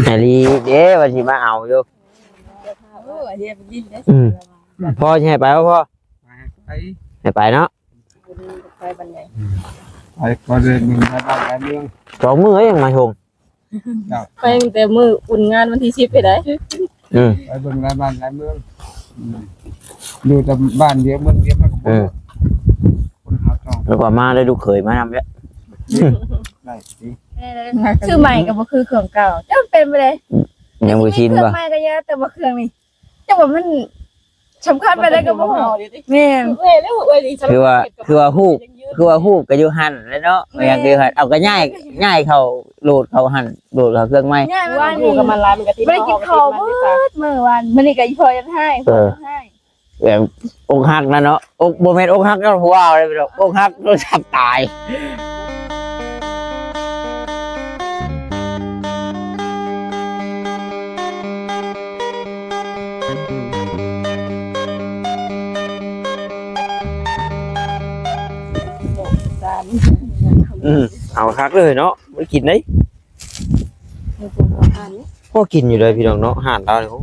ອາລີເດ້ ວ່າຊິມາເອົາຢູ່. ໂອ້ ເຮັດດິນເດ້. ອືມ ພໍ່ຊິໃຫ້ໄປບໍ່ພໍ່? ໄປ ໃຫ້ໄປເນາະ. ໄປບັນໃດ? ໄປກໍໄດ້ເບິ່ງຫຼາຍບ້ານຫຼາຍເມືອງ. ສອງມື້ຍັງມາສົ່ງ. ໄປຕັ້ງແຕ່ມື້ອຸ່ນງານວັນທີສິບໄປໄດ້. ອືມ ໄປເບິ່ງຫຼາຍບ້ານຫຼາຍເມືອງ. ອືມ ຢູ່ແຕ່ບ້ານດຽວເມືອງດຽວມັນກໍບໍ່ ອືມ ຄົນຫາຕ້ອງ ແລ້ວກໍມາໄດ້ລູກເຂີຍມານຳແຫຼະ. ໄດ້ຕິ ຊື້ໃໝ່ກໍບໍ່ຄືເຄື່ອງເກົ່າ ຈັກເປັນໄປໄດ້. ຍັງບໍ່ຊິນບໍ່? ເຄື່ອງໃໝ່ກໍຢ່າ ແຕ່ວ່າເຄື່ອງນີ້ ຈັກວ່າມັນສຳຄັນປານໃດກໍບໍ່ຮູ້. ແມ່ນ ຄືວ່າ ຄືວ່າຮູບ ຄືວ່າຮູບກໍຢູ່ຫັ້ນແຫຼະເນາະ. ແມ່ນ ຍັງຄືຫັ້ນ ເອົາກໍຍ້າຍ ຍ້າຍເຂົ້າໂຫຼດເຂົ້າຫັ້ນ ໂຫຼດເຂົ້າເຄື່ອງໃໝ່. ຢູ່ກັບມັນຫຼາຍມັນກໍຕິດ. ບໍ່ໄດ້ກິນເຂົ້າເບິດມື້ວານ ມື້ນີ້ກໍອີ່ພໍ່ຍັງຮ້າຍ ເອີ ພໍ່ຍັງຮ້າຍ. ແບບອົກຫັກນະເນາະ ອົກ ບໍ່ແມ່ນອົກຫັກນຳຜູ້ບ່າວເດ້ພີ່ນ້ອງ ອົກຫັກໂທລະສັບຕາຍ. ອືມ ເອົາຄັກເລີຍເນາະ ບໍ່ໄດ້ກິນເດ້. ພໍກິນຢູ່ເດ້ພີ່ນ້ອງເນາະ ຮ້ານລາວນີ້. ໂອ້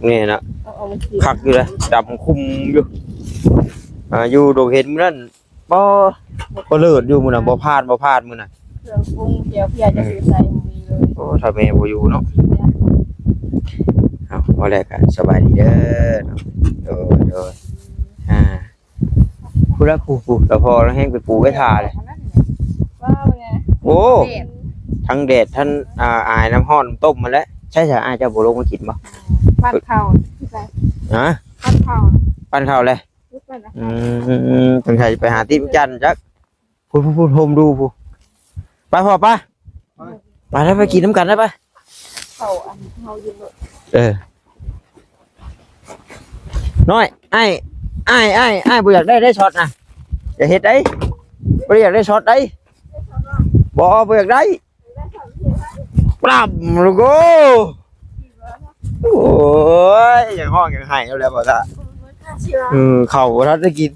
ນີ້ນະ ເອົາ ເອົາມາກິນ ຄັກຢູ່ເດ້ ດຳຄຸ່ມຢູ່. ອ່າ ຢູ່ດົງເຫັນມື້ນັ້ນ ບໍ່ ບໍ່ເລີດຢູ່ມື້ນັ້ນ ບໍ່ພາດ ບໍ່ພາດມື້ນັ້ນ. ເຄື່ອງປຸງແຈ່ວພຽຈະຊື້ໃສ່ບໍ່ມີເລີຍ. ໂອ້ ຖ້າແມ່ບໍ່ຢູ່ເນາະ. ເອົາ ວ່າແລ້ວກໍສະບາຍດີເດີ. ໂດຍ ໂດຍ ອ່າ ພຸ້ນລະ ຜູ້ ຜູ້ ລະພໍລະແຮງໄປປູໄວ້ຖ້າເລີຍ. ໂອ້ ທັງແດດທັງ ອ່າ ອາຍນ້ຳຮ້ອນນ້ຳຕົ້ມຫັ້ນແຫຼະ. ໃຊ່ ໃຊ່ ອ້າຍເຈົ້າບໍ່ລົງມາກິນບໍ່? ປັ້ນເຂົ້າ ຮະ? ປັ້ນເຂົ້າ ປັ້ນເຂົ້າແຫຼະ. ອືມ ສົງໄສໄປຫາຕິດຈັນຈັກ. ພຸ້ນໆໆ ໂຮມດູພຸ້ນ. ໄປພໍ່ ໄປ ໄປ ໄປ ໄປກິນນຳກັນໄດ້ ໄປ. ເຂົ້າອັນເຮົາຢູ່ເນາະ. ເອີ ນ້ອຍ ອ້າຍ ອ້າຍ ອ້າຍ ອ້າຍບໍ່ຢາກໄດ້ ໄດ້ຊັອດນະ ຢ່າເຮັດໄດ໋. ບໍ່ໄດ້ຢາກໄດ້ຊັອດໄດ໋. ບໍ່ ບໍ່ຢາກໄດ້. ປາບ ລູກໂອ້. ໂອ້ຍ ຢາກຮ້ອງຢາກໄຫ້ແລ້ວບໍ່ຊະ. ເອີ ເຂົ້າບໍ່ທັນໄດ້ກິນ.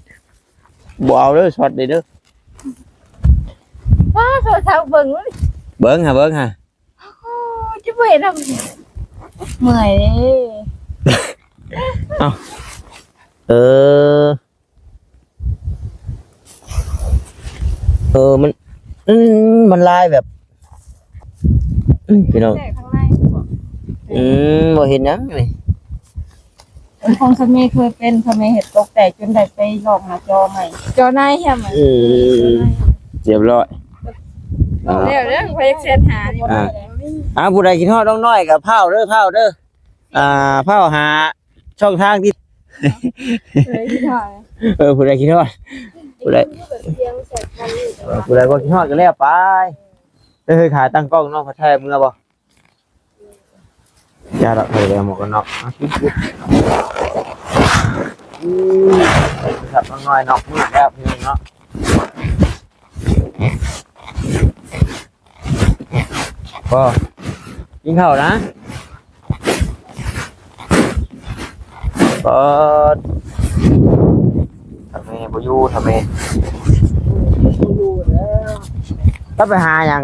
ບໍ່ເອົາເດີ ຊັອດເດີ. ວ້າ ໂທລະສັບເບິ່ງ ເບິ່ງຫາ ເບິ່ງຫາ. ໂອ້ ຈະບໍ່ເຫັນນຳ ເມື່ອຍເດ້. ເອົ້າ ເອີ ເອີ ມັນ ອືມ ມັນລາຍແບບ ອືມ ພີ່ນ້ອງ ແຕກຂ້າງໃນບໍ່? ອືມ ບໍ່ເຫັນຫຍັງນີ້. ຂອງສາມີເຄີຍເປັນ ສາມີເຮັດຕົກແຕກຈົນໄດ້ໄປລອກຫາຈໍໃໝ່ ຈໍໃນຫັ້ນ. ອືມ ຮຽບຮ້ອຍ ແລ້ວເດີ ຂ້ອຍຢາກແຊດຫາຢູ່. ອ່າ ອ່າ ຜູ້ໃດຄິດຮອດນ້ອງນ້ອຍກໍພ້າວເດີ ພ້າວເດີ. ອ່າ ພ້າວຫາຊ່ອງທາງທີ່ ຜູ້ໃດຄິດຮອດ ເອີ ຜູ້ໃດຄິດຮອດ ຜູ້ໃດ ເອີ ຜູ້ໃດບໍ່ຄິດຮອດກໍແລ້ວໄປ. ເອີ ຂາຕັ້ງກ້ອງນ້ອງພັດໄທເມືອບໍ່? ຢ່າດອກ ໃສ່ແລ້ວໝວກກັນນັອກ. ອືມ ສັດນ້ອຍໆ ນອກມືດແລ້ວພີ່ນ້ອງເນາະ. ພໍກິນເຂົ້ານະ. ປາດ ຖ້າແມ່ບໍ່ຢູ່ ຖ້າແມ່ບໍ່ຢູ່ແລ້ວ ລາວໄປຫາຫຍັງ?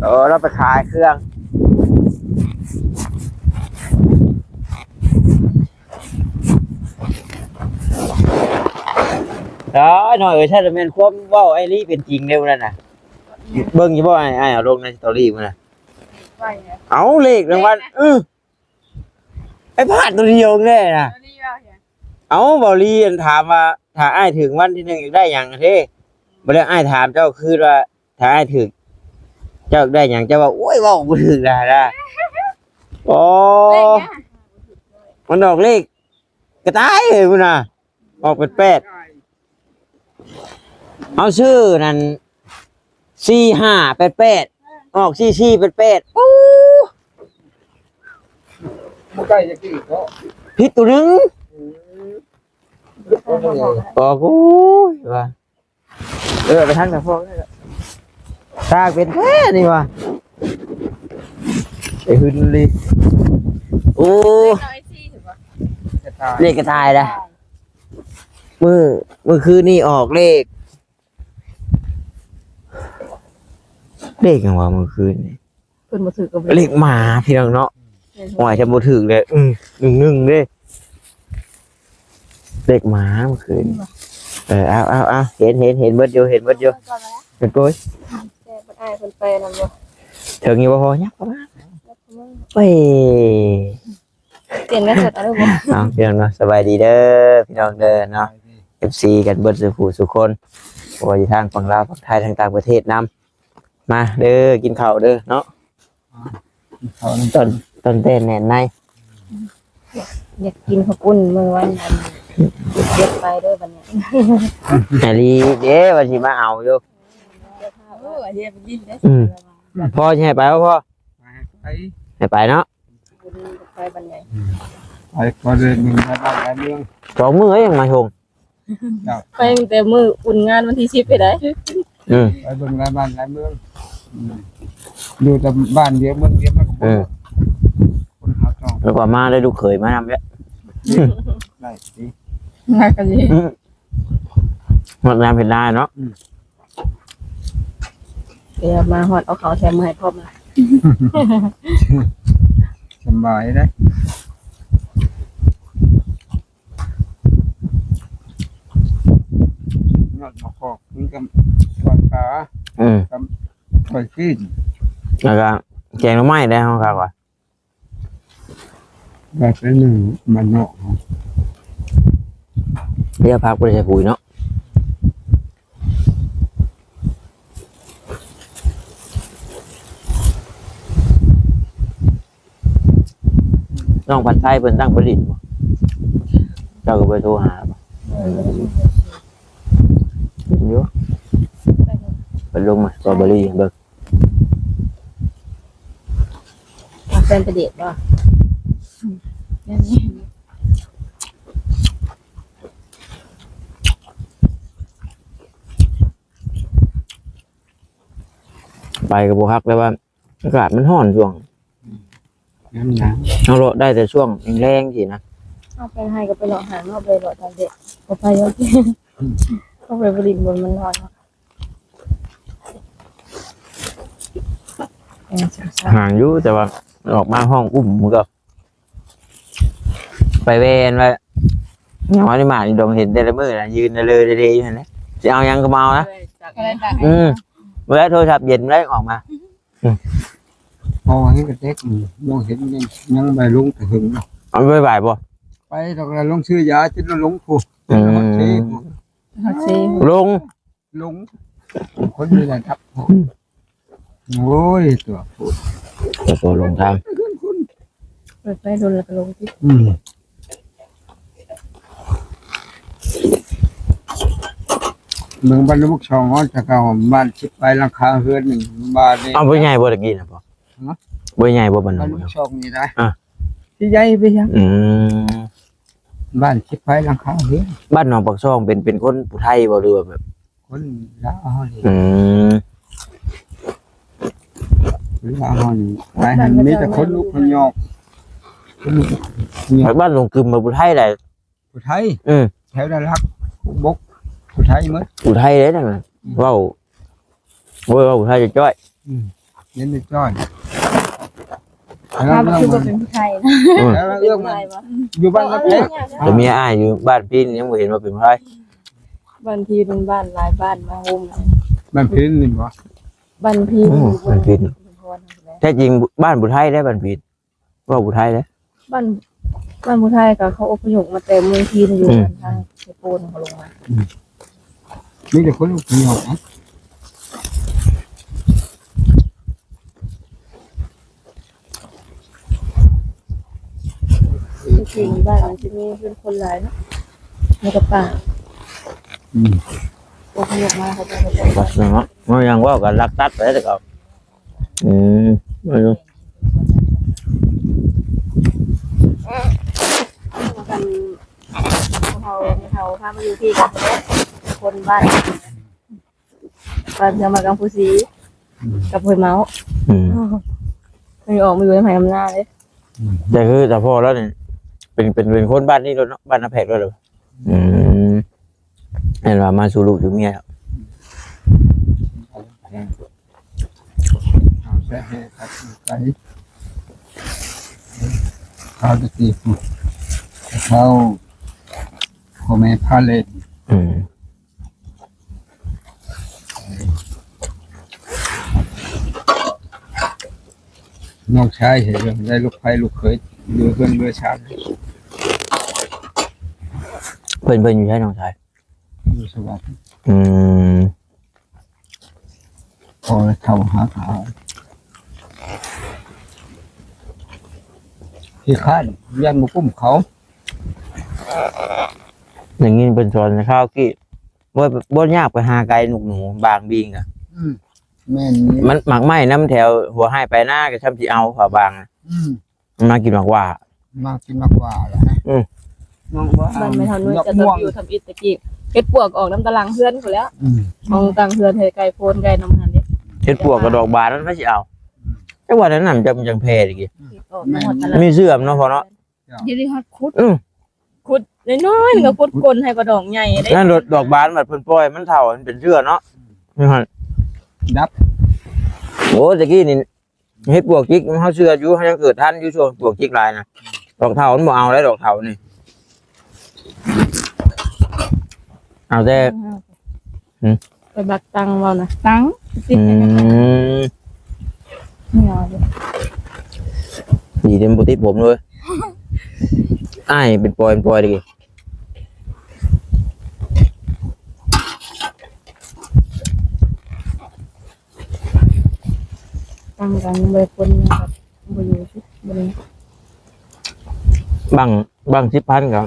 ເອີ ລາວໄປຂາຍເຄື່ອງ. ອ້າຍ ນ້ອຍເອີຍ ແທ້ແມ່ນຄວາມເວົ້າອ້າຍລີເປັນຈິງເດ້ມື້ນັ້ນນະ. ເບິ່ງຢູ່ບໍ່ ອ້າຍ ອ້າຍເອົາລົງໃນສະຕໍຣີມື້ນັ້ນ. ເອົາ ເລກລາງວັນ ເອີ ໄອ້ພາດໂຕດຽວແນ່ນະ. ເອົາ ເບົາລີ ອັນ ຖາມວ່າ ຖ້າອ້າຍຖືກລາງວັນທີໜຶ່ງ ຢາກໄດ້ຫຍັງເດ້? ບໍ່ແລ້ວອ້າຍຖາມເຈົ້າຄືນວ່າ ຖ້າອ້າຍຖືກ ເຈົ້າຢາກໄດ້ຫຍັງ? ເຈົ້າວ່າ ໂອ້ຍ ເວົ້າບໍ່ຖືກນະ. ອໍ ເລກຫຍັງ? ມັນອອກເລກກະຕ່າຍພຸ້ນນະ. ອອກແປດແປດ ເຮົາຊື້ນັ້ນ ສີ່ຫ້າແປດແປດ ອອກສີ່ສີ່ແປດແປດ. ໂອ້ ບໍ່ໃກ້ຈັກທີເນາະ ຜິດໂຕໜຶ່ງ. ອືມ ອອກ ໂອ້ຍ ວ່າ ເອີ ໄປທາງສາພໍ່ກໍໄດ້ລະ. ຕາເປັນແທ້ນີ້ວ່າ ໄປຫຶນລີ. ໂອ້ ເລກກະຕ່າຍລະ. ມື້ ມື້ຄືນນີ້ອອກເລກ ເລກຫຍັງວະມື້ຄືນນີ້? ເພິ່ນບໍ່ຖືກກໍບໍ່ໄດ້ ເລກໝາພີ່ນ້ອງເນາະ. ແມ່ນ ໂອ້ຍ ຈະບໍ່ຖືກເດ້. ອືມ ໜຶ່ງໜຶ່ງເດ້ ເລກໝາເມື່ອຄືນ. ເອີ ເອົາ ເອົາ ເອົາ ເຫັນ ເຫັນ ເຫັນເບິດຢູ່ ເຫັນເບິດຢູ່. ເປັນໂກຍ ແຕ່ເພິ່ນອ້າຍເພິ່ນໄປນຳບໍ່ ເຖິງຢູ່ບໍ່ພໍ? ຍັບເຂົ້າມາ. ໂອ້ຍ ປ່ຽນແມ່ສົດເອົາເດີບໍ່? ເອົາ ພີ່ນ້ອງເນາະ ສະບາຍດີເດີພີ່ນ້ອງເດີເນາະ ເອັຟຊີ ກັນເບິດສູ່ຜູ້ສູ່ຄົນ ບໍ່ວ່າຢູ່ທາງຝັ່ງລາວ ຝັ່ງໄທ ທາງຕ່າງປະເທດນຳ. ມາເດີ ກິນເຂົ້າເດີເນາະ. ກິນເຂົ້ານຳ ຕອນ ຕອນແຕ່ແໜ້ນໃນ ຢາກກິນເຂົ້າປຸ້ນມື້ວັນອັນ ເກັບໄປເດີບັດນີ້. ອາລີເດ້ ວ່າຊິມາເອົາຢູ່. ໂອ້ ອາເດໄປກິນເດ້. ອືມ ພໍ່ຊິໃຫ້ໄປບໍ່ພໍ່? ໄປ ໃຫ້ໄປເນາະ. ໄປບັນໃດ ໄປກໍໄດ້ເບິ່ງຫຼາຍບ້ານຫຼາຍເມືອງ. ສອງມື້ຍັງມາສົ່ງ. ໄປຕັ້ງແຕ່ມື້ອຸ່ນງານວັນທີສິບໄປໄດ໋. ອືມ ໄປເບິ່ງຫຼາຍບ້ານຫຼາຍເມືອງ. ອືມ ຢູ່ແຕ່ບ້ານດຽວເມືອງດຽວມັນກໍບໍ່ ອືມ ຄົນຫາຕ້ອງ ແລ້ວກໍມາໄດ້ລູກເຂີຍມານຳເດ້. ໄດ້ຕິ ມາກໍດີ. ອືມ ຮອດຍາມເຮັດນາເນາະ. ອືມ ດຽວມາຮອດເອົາເຂົ້າແຖມມາໃຫ້ພ້ອມລະ. ສະບາຍເດ້ ຍອດໝາກກອກກິນກັບທອດປາ. ອືມ ກັບກ້ອຍຊີ້ນ ແລ້ວກໍແກງໜໍ່ໄມ້ໄດ້ເຮົາຄັກວ່າ. ແບບໜຶ່ງມັນເນາະ ດຽວຜັກບໍ່ໄດ້ໃສ່ປຸ໋ຍເນາະ. ນ້ອງພັດໄທເພິ່ນຕັ້ງໄປຫຼິ້ນບໍ່? ເຈົ້າກໍບໍ່ໂທຫາບໍ່? ເອີ ຢູ່ ໄປລົງມາສະຕໍເບີຣີເບິ່ງ. ເອົາແຟນໄປເດດບໍ່? ອືມ ແມ່ນ. ໄປກໍບໍ່ຄັກ ແຕ່ວ່າອາກາດມັນຮ້ອນຊ່ວງ ຍາມໜາວ ເຮົາເລາະໄດ້ແຕ່ຊ່ວງແລງໆຊີ້ນະ. ເຮົາໄປໄຮ່ກໍໄປເລາະຫາງເນາະ ໄປເລາະຕາກແດດ ບໍ່ໄປດອກ. ອືມ ເຮົາໄປບໍ່ຫຼິ້ນບົນມັນຮ້ອນເນາະ. ຫາງຢູ່ ແຕ່ວ່າອອກມາຫ້ອງອຸ້ມ ມັນກໍໄປແວ່ນວ່າ ຍັງວ່າໄດ້ມາຢູ່ດອງ ເຫັນແຕ່ລະມື້ນະ ຢືນເລີເດຢູ່ຫັ້ນແຫຼະ. ຊິເອົາຫຍັງກໍມາເອົານະ. ອືມ ເວລາໂທລະສັບເຢັນແລ້ວອອກມາ. ອືມ ເອົາຫຍັງກະແຕກ ມອງເຫັນຍັງ ຍັງບໍ່ໄດ້ລົງແຕ່ເຫິງ. ເອົາໄປບາຍບໍ່? ໄປດອກລະ ລົງຊື້ຢາ ຈົນລົງພຸ້ນ. ອືມ ຮອດເຊພຸ້ນ ຮອດເຊ ລົງ ລົງ ຄົນມີລະດັບ. ອືມ ໂອ້ຍ ຕົວໂພດ ຕົວໂພດລົງທາງ ເປີດໄຟດົນແລ້ວກໍລົງຕິດ. ອືມ ເມືອງບ້ານລູກຊ່ອງ ແຕ່ເກົ່າບ້ານສິບປາຍຫຼັງຄາເຮືອນໜຶ່ງ ບ້ານນີ້. ເອົາ ບໍ່ໃຫຍ່ບໍ່ຕະກີ້ນະພໍ່? ຮະ? ບໍ່ໃຫຍ່ບໍ່ບ້ານ ບ້ານລູກຊ່ອງນີ້ນະ? ອ່າ ຊິໃຫຍ່ໄປຫຍັງ? ອືມ ບ້ານສິບປາຍຫຼັງຄາເຮືອນ. ບ້ານໜອງປາກຊ່ອງເປັນ ເປັນຄົນຜູ້ໄທບໍ່ ຫຼືວ່າແບບ ຄົນລາວເຮົານີ້? ອືມ ຄົນລາວເຮົານີ້ ຫຼາຍຫັ້ນມີແຕ່ຄົນລຸກຄົນຍອກ ຄົນລຸກຄົນຍອກ. ບ້ານຫຼວງກຶມ ຜູ້ໄທໃດ໋? ຜູ້ໄທ. ອືມ ແຖວນັ້ນລັກບົກ ຜູ້ໄທໝົດ ຜູ້ໄທເດ້ນັ້ນນະ. ອືມ ເວົ້າ ໂອ້ຍ ເວົ້າຜູ້ໄທຈ້ອຍ. ອືມ ເຫັນແຕ່ຈ້ອຍ. ເຮົາຄືບໍ່ເປັນຜູ້ໄທນະ. ອືມ ແລ້ວເລື່ອງມັນຢູ່ບ້ານລະແພກ ແຕ່ເມຍອ້າຍຢູ່ບ້ານພີນ ຍັງບໍ່ເຫັນວ່າເປັນໃຜ. ບ້ານພີນມັນບ້ານຫຼາຍບ້ານມາໂຮມ. ບ້ານພີນນີ້ບໍ່? ບ້ານພີນ. ໂອ້ ບ້ານພີນ. ແທ້ຈິງບ້ານຜູ້ໄທເດ້ ບ້ານພີນ ເວົ້າຜູ້ໄທເດ້. ບ້ານ ບ້ານຜູ້ໄທກໍເຂົາອົບພະຍົບມາແຕ່ເມືອງພີນ ຢູ່ ອືມ ທາງເຊໂປນເຂົາລົງມາ. ອືມ ມີແຕ່ຄົນອົບພະຍົບນະ. ທີ່ຈິງບ້ານມັນຊິມີເປັນຄົນຫຼາຍເນາະ ໃນກະປ່າ. ອືມ ອົບພະຍົບມາເຂົາເຈົ້າກໍ ເນາະ ເວົ້າຫຍັງເວົ້າກັນລັກຕັດໄປແລ້ວກໍ. ອືມ ເອົາຢູ່ ກັນ ເຮົາ ເຮົາພາມາຢູ່ທີ່ກັນ ຄົນບ້ານ ບ້ານເມືອງມາກັງພູສີ ອືມ ກັບຫ້ວຍເມົາ. ອືມ ເພິ່ນອອກມາຢູ່ນຳໄຮ່ນຳນາເດ້. ອືມ ແຕ່ຄືຕາພໍ່ລາວນີ້ເປັນ ເປັນ ເປັນຄົນບ້ານນີ້ໂລດເນາະ ບ້ານນາແພກໂລດ. ອືມ ແມ່ນວ່າມາສູ່ລູກສູ່ເມຍ. ແຕ່ແຫ່ຂັບໄກ ເຂົາຕະກີ້ ເຂົາພໍ່ແມ່ພາເລ່ນ ອືມ ນ້ອງຊາຍເຮັດເລື່ອງໄດ້ລູກໃພ້ລູກເຂີຍ ຢູ່ເຮືອນເຮືອຊານ ເພິ່ນ ເພິ່ນຢູ່ໃສນ້ອງຊາຍ? ຢູ່ສະຫວັນ ອືມ ພໍເຖົ້າຫາຂາ ຂີ້ຄ້ານ ຢ້ານບໍ່ກຸ້ມເຂົາ ໄດ້ຍິນເພິ່ນສອນໃນຄາວກີ້ ບໍ່ ບໍ່ຍາກໄປຫາໄກ່ນົກໜູ ບາງບິງກະ ອືມ ແມ່ນ ມັນໝາກໄມ້ນຳແຖວຫົວໄຮ່ໄປນາກະຊ່ຳຊິເອົາ ເຂົາບາງ ອືມ ມາກິນໝາກຫວ້າ ມາກິນໝາກຫວ້າແຫຼະ ອືມ ນ້ອງວ່າ ບ້ານແມ່ເຖົ້າໜ່ວຍ ດອກ ຈະ ມ່ວງ ຢູ່ທຳອິດຕະກີ້ ເຫັດປວກອືມ ອອກນຳຕາຫຼັງເຮືອນພຸ້ນແຫຼ້ວ ອືມ ຂອງຕາງເຮືອນໃຫ້ໄກ່ໂພນໄກ່ນຳຫັ້ນເດ້ ເຫັດປວກກະດອກບານ ມັນໃຜຊິເອົາ ອືມ ແຕ່ວ່ານັ້ນນະ ມັນຈັ່ງ ມັນຈັ່ງແຜ່ຕະກີ້ ອອກມາຮອດຕະຫຼາດ ມີເຊື່ອມເນາະພໍ່ເນາະ ດຽວນີ້ຮອດຂຸດ ອືມ ຂຸດນ້ອຍໆ ມັນກະຂຸດກົ້ນໃຫ້ກະດອກໃຫຍ່ເດ້ ນັ້ນດອກບານບັດເພິ່ນປ່ອຍມັນເຖົ້າ ມັນເປັນເຊື້ອເນາະ ອືມ ນີ້ຫັ້ນ ດັບ ໂອ້ ຕະກີ້ນີ້ ເຫັດປວກຈິກ ເຮົາເຊື່ອຢູ່ ເຮົາຍັງເກີດທັນຢູ່ ຊ່ວງປວກຈິກຫຼາຍນະ ດອກເຖົ້າມັນບໍ່ເອົາໄດ໋ ດອກເຖົ້ານີ້ ເອົາແຕ່ ອືມ ໄປບັກຕັງເວົ້ານະ ຕັງ ອືມ ນີ້ເອົາຢູ່ ດີເດ້ບໍ່ຕິດຜົມເລີຍ ອ້າຍເປັນປອຍ ເປັນປອຍເດ້ ຕັ້ງກັນເບີຄົນ ບໍ່ຢູ່ຊິ ບໍ່ໄດ້ ບັ້ງ ບັ້ງສິບພັນກໍ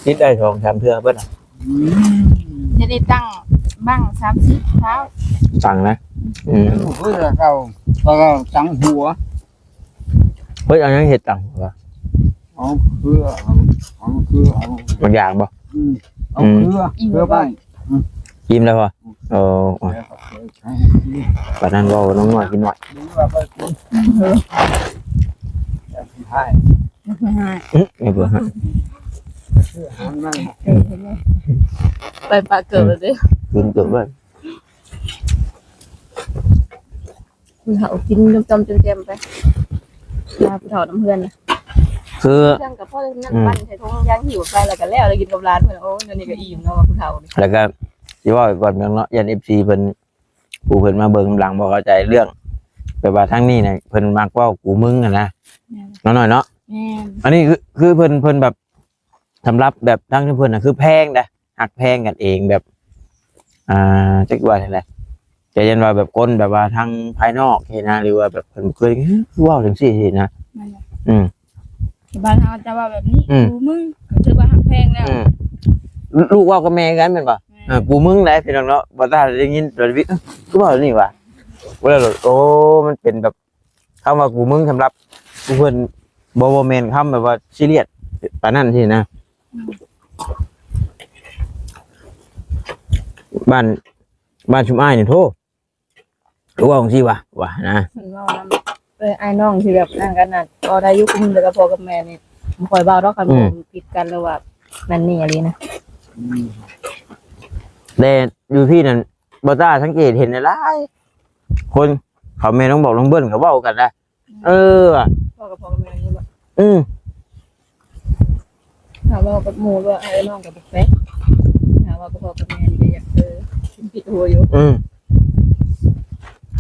ຕິດໄດ້ສອງສາມເທື່ອເບິດ ອືມ ດຽວນີ້ຕັ້ງບັ້ງສາມສິບເທົ່າ ຕັ້ງນະ ອືມ ເອີ ເຮົາ ເຮົາຕັ້ງຫົວ ເຮີ້ຍ ເອົາຫຍັງເຮັດຕັງວະ? ເອົາເຄືອ ເອົາ ເອົາເຄືອ ເອົາ ມັນຢາກບໍ່? ອືມ ເອົາເຄືອ ອືມ ເຄືອໄປ ອືມ ອີ່ມແລ້ວບໍ່? ອືມ ໂອ້ ປານນັ້ນເວົ້ານ້ອງນ້ອຍກິນໜ້ອຍ ໄປປະເກີບເລີຍ ກິນເກີບເລີຍ. ຜູ້ເຖົ້າກິນຈ້ອມໆແຈ່ມໆໄປ ລາຜູ້ເຖົ້ານຳເຮືອນນະ ຄືເຄື່ອງກະພໍນັ້ນ ອືມ ປັ່ນໃສ່ຖົງຢາງຫິ້ວໄປ ແລ້ວກະແລ້ວ ແລ້ວກິນກັບຫຼານເພິ່ນ. ໂອ້ ດຽວນີ້ກະອີ່ມເນາະ ວ່າຜູ້ເຖົ້ານີ້ ແລ້ວກະຊິເວົ້າອີກກ່ອນເນາະ ຢ້ານເອັຟຊີເພິ່ນ ຜູ້ເພິ່ນມາເບິ່ງນຳຫຼັງບໍ່ເຂົ້າໃຈເລື່ອງ ແບບວ່າທາງນີ້ນະ ເພິ່ນມັກເວົ້າກູມຶງຫັ້ນນະ ແມ່ນ ນ້ອງນ້ອຍເນາະ ແມ່ນ ອັນນີ້ຄື ຄືເພິ່ນ ເພິ່ນແບບ ສຳລັບແບບທາງເພິ່ນນະ ຄືແພງເດ້ ຮັກແພງກັນເອງແບບ ອ່າ ຈັກວ່າຈັ່ງໃດ ຈະຢ້ານວ່າແບບຄົນແບບວ່າທາງພາຍນອກເຮັດນະ ຫຼືວ່າແບບເພິ່ນບໍ່ເຄີຍ ຄືເວົ້າຈັ່ງຊີ້ຊີ້ນະ ນັ້ນແຫຼະ ອືມ ບ້ານເຮົາຈະເວົ້າແບບນີ້ ອືມ ກູມຶງ ຖືວ່າຮັກແພງແລ້ວ ອືມ ລູກເວົ້າກັບແມ່ຄືກັນແມ່ນບໍ່? ແມ່ນ ເອີ ກູມຶງໄດ໋ພີ່ນ້ອງເນາະ ບໍ່ຕ້າໄດ້ຍິນຕອນວິ ເອີ ຄືເວົ້າແບບນີ້ຫວາ ບໍ່ໄດ້ດອກ ໂອ້ ມັນເປັນແບບ ຄຳວ່າກູມຶງສຳລັບຜູ້ເພິ່ນ ບໍ່ ບໍ່ແມ່ນຄຳແບບວ່າຊີຣຽສປານນັ້ນຊີ້ນະ ອືມ ບ້ານ ບ້ານຊຸມອ້າຍນີ້ໂທ້ ຄືເວົ້າຈັ່ງຊີ້ຫວາ ວ່ານະ ເພິ່ນເວົ້ານຳ ເອີ ອ້າຍນ້ອງທີ່ແບບນັ້ນກັນນະ ເວົ້າໄດ້ຢູ່ ຄືແຕ່ກັບພໍ່ກັບແມ່ນີ້ ບໍ່ຄ່ອຍເວົ້າດອກ ຄັນ ອືມ ຜິດກັນ ຫຼືວ່ານັ້ນນີ້ອີ່ຫຼີນະ ອືມ ແຕ່ຢູ່ພີ້ນັ້ນ ບໍ່ຕ້າສັງເກດເຫັນຫຼາຍໆ ຄົນ ເຂົາແມ່ນ້ອງບອກນ້ອງເບິ່ນກໍເວົ້າກັນນະ ເອີ ເວົ້າກັບພໍ່ກັບແມ່ນີ້ບໍ່? ອືມ ຖ້າເວົ້າກັບໝູ່ ຫຼືອ້າຍນ້ອງກໍແປກໆ ຖ້າເວົ້າກັບພໍ່ກັບແມ່ນີ້ກໍຢາກ ເອີ ຜິດຫົວຢູ່ ອືມ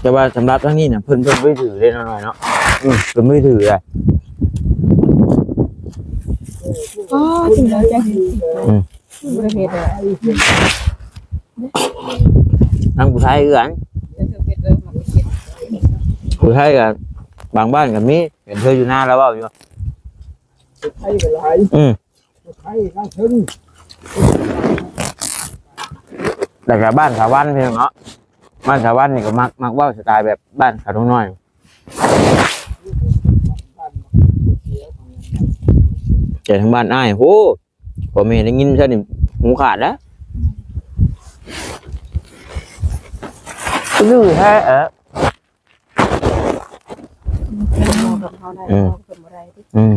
ແຕ່ວ່າສຳລັບທາງນີ້ນະ ເພິ່ນ ເພິ່ນບໍ່ຖືເດ້ນ້ອຍເນາະ ອືມ ເພິ່ນບໍ່ຖືເດ້ ອໍ ເປັນຫຍັງຈັ່ງ ອືມ ບໍ່ໄດ້ເຮັດເລີຍ ທາງຜູ້ຊາຍຄືກັນ ຜູ້ຊາຍກໍບາງບ້ານກໍມີ ເຫັນເທື່ອຢູ່ນາລາວເວົ້າຢູ່ ໄທກໍຫຼາຍ ອືມ ໄທທາງເທິງ ແລ້ວກໍບ້ານສາວັນພີ່ນ້ອງເນາະ ບ້ານສາວັນນີ້ກໍມັກ ມັກເວົ້າສະໄຕແບບບ້ານຂາວໜຸ່ມນ້ອຍ ແຕ່ທາງບ້ານອ້າຍ ໂຫ ພໍ່ແມ່ໄດ້ຍິນຊະນີ້ຫູຂາດແລ້ວ ຄືແທ້ ເອີ ເວົ້າກັບເຮົາໄດ້ ອືມ ເວົ້າກັບເພິ່ນບໍ່ໄດ້ຕິ ອືມ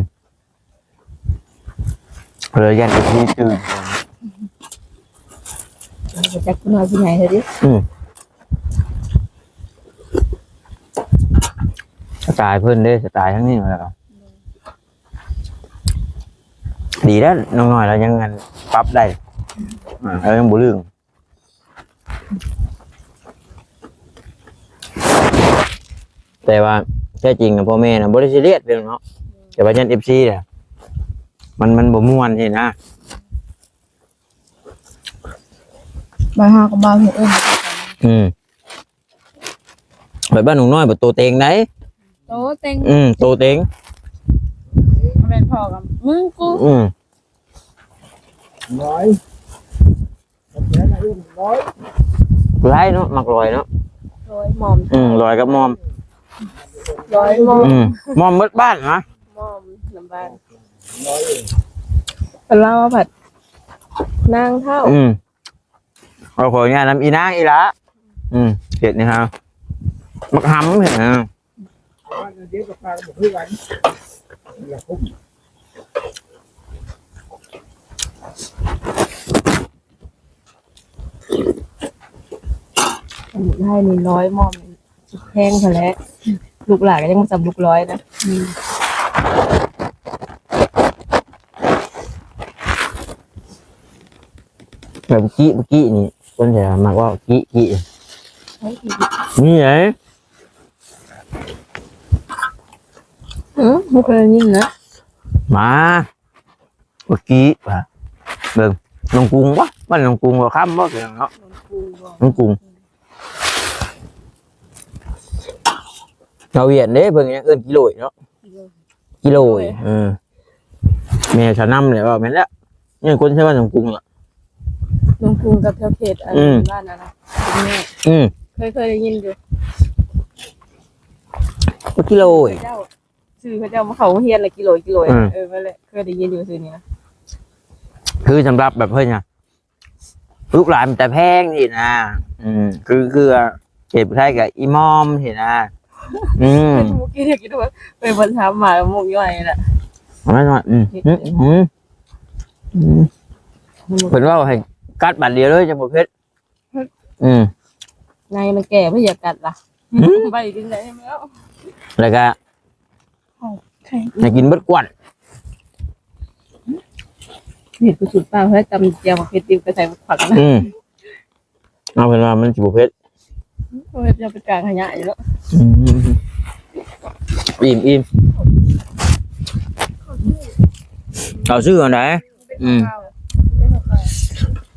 ເລີຍຢ້ານເອັຟຊີຕື່ນ ບໍ່ຈັກຜູ້ນ້ອຍຜູ້ໃຫຍ່ເລີຍຕິ ອືມ. ຕາຍເພິ່ນເດ້ ສະຕາຍທາງນີ້ແລ້ວກໍ ດີແລ້ວ ນ້ອງນ້ອຍລາວຍັງ ອັນ ປັບໄດ້ ອ່າ ລາວຍັງບໍ່ລຶ້ງ. ແຕ່ວ່າແທ້ຈິງນະ ພໍ່ແມ່ນະບໍ່ໄດ້ຊີຣຽສເດ້ເນາະ ແຕ່ວ່າຢ້ານເອັຟຊີນະ ມັນ ມັນບໍ່ມ່ວນຊີ້ນະ. ບ້ານເຮົາກັບບ້ານຜູ້ອື່ນ ອືມ ໄປບ້ານໜອງນ້ອຍ ບັດໂຕເຕັງໃດ໋ ໂຕເຕັງ ອືມ ໂຕເຕັງ ແມ່ນພໍ່ກັບມຶງກູ ອືມ ນ້ອຍ ນ້ອຍ ຫຼາຍເນາະ ມັກລອຍເນາະ ລອຍໝອມ ອືມ ລອຍກັບໝອມ ລອຍໝອມ ອືມ ໝອມໝົດບ້ານນະ ໝອມນຳບ້ານ ເພິ່ນເລົ່າວ່າພັດນາງເຖົ້າ ອືມ ເອົາຂໍອະນຸຍາດນຳອີນາງອີ່ຫຼ້າ ອືມ ເຮັດນີ້ຮະ ບັກຫຳເຫັນນະ ໃຫ້ນີ້ລອຍໝອມ ແພງເທົ່າແຫຼະ ລູກຫຼານກໍຍັງບໍ່ຊ່ຳລູກລອຍນະ ອືມ ແບບກີ້ ກີ້ນີ້ ເພິ່ນຈະມັກເວົ້າກີ້ ກີ້ ນີ້ໄດ ອືມ ບໍ່ເຄີຍໄດ້ຍິນນະ ມາ ເມື່ອກີ້ວ່າ ເບິ່ງ ນ້ອງກຸງວະ ບ້ານນ້ອງກຸງບໍ່ຄຳບໍ່ ເນາະ ນ້ອງກຸງບໍ່ ນ້ອງກຸງ ຊາວຫວຽດເດ້ ເພິ່ນຍັງເອີ້ນກິໂລຍເນາະ ກິໂລຍ ເອີ ແມ່ຊາວນຳແຫຼະ ເວົ້າແມ່ນແລ້ວ ຍັງຄົນໃຊ້ບ້ານໜອງກຸງລະ ໜອງກຸງກັບແຖວເຂດ ອືມ ບ້ານນັ້ນນະ ອືມ ເຄີຍ ເຄີຍໄດ້ຍິນຢູ່ ກິໂລຍ ເຂົາເຈົ້າ ຊື່ເຂົາເຈົ້າມາເຂົ້າໂຮງຮຽນລະກິໂລຍ ກິໂລຍ ອືມ ເອີ ນັ້ນແຫຼະ ເຄີຍໄດ້ຍິນຢູ່ຊື່ນີ້ນະ ຄືສຳລັບແບບເພິ່ນນະ ລູກຫຼານມັນຈະແພງຊີ້ນະ ອືມ ຄື ຄືເກັບໃຊ້ກັບອີ່ໝອມຊີ້ນະ ອືມ ເມື່ອກີ້ກິນໄປເບິ່ງຖາມໝາໝູກຍ່ອຍລະ ເອົາໜ້ອຍ ອືມ ເຮັດ ອືມ ອືມ ເພິ່ນເວົ້າໃຫ້ກັດບາດດຽວເລີຍ ຈັ່ງບໍ່ເຜັດ ອືມ ໃນມັນແກ່ ບໍ່ຢາກກັດລະ ອືມ ໃບກິນໄດ້ແລ້ວ ແລ້ວກະ ໃຫ້ກິນເບິດກວດ ເຮັດຄືສູດປ້າເຮີ້ຍ ຕຳແຈ່ວໝາກເຜັດຕິວກໍໃສ່ບັກຜັກນະ ອືມ ເອົາເພິ່ນວ່າມັນຊິບໍ່ເຜັດ ເຮັດຢ່າໄປກາງຂະຫຍະຢູ່ເນາະ ອືມ ອີ່ມໆ ເອົາຊື້ອັນໃດ ອືມ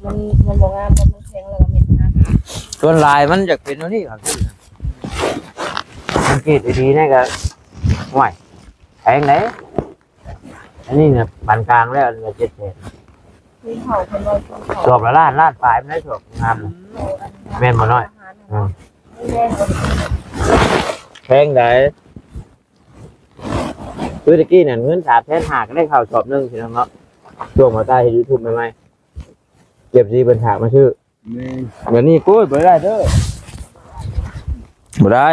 ມັນ ມັນບໍ່ງາມ ມັນແຂງແລ້ວກໍເໝັນນະ ສ່ວນຫຼາຍມັນຈະເປັນແນວນີ້ ເອົາຊື້ ສັງເກດດີໆ ນີ້ກໍ ຫ້ວຍ ແພງເດ້ ອັນນີ້ນະປານກາງແລ້ວ ອັນນີ້ເຈັດແສນ ກິນເຂົ້າ ເພິ່ນວ່າກິນເຂົ້າ ສອບລະລ້ານ ລ້ານປາຍ ມັນໄດ້ສອບງາມ ອືມ ແມ່ນບໍ່ນ້ອຍ ອືມ ແພງໃດ ຄືຕະກີ້ນັ້ນເງິນສາມແສນຫ້າ ກໍໄດ້ເຂົ້າສອບໜຶ່ງ ພີ່ນ້ອງເນາະ ຊ່ວງມາໃຕ້ເຮັດຢູທູບໃໝ່ໆ ເກັບຊີເພິ່ນຝາກມາຊື້ ແມ່ນ ບາດນີ້ ໂອ້ຍ ບໍ່ໄດ້ເດີ ບໍ່ໄດ້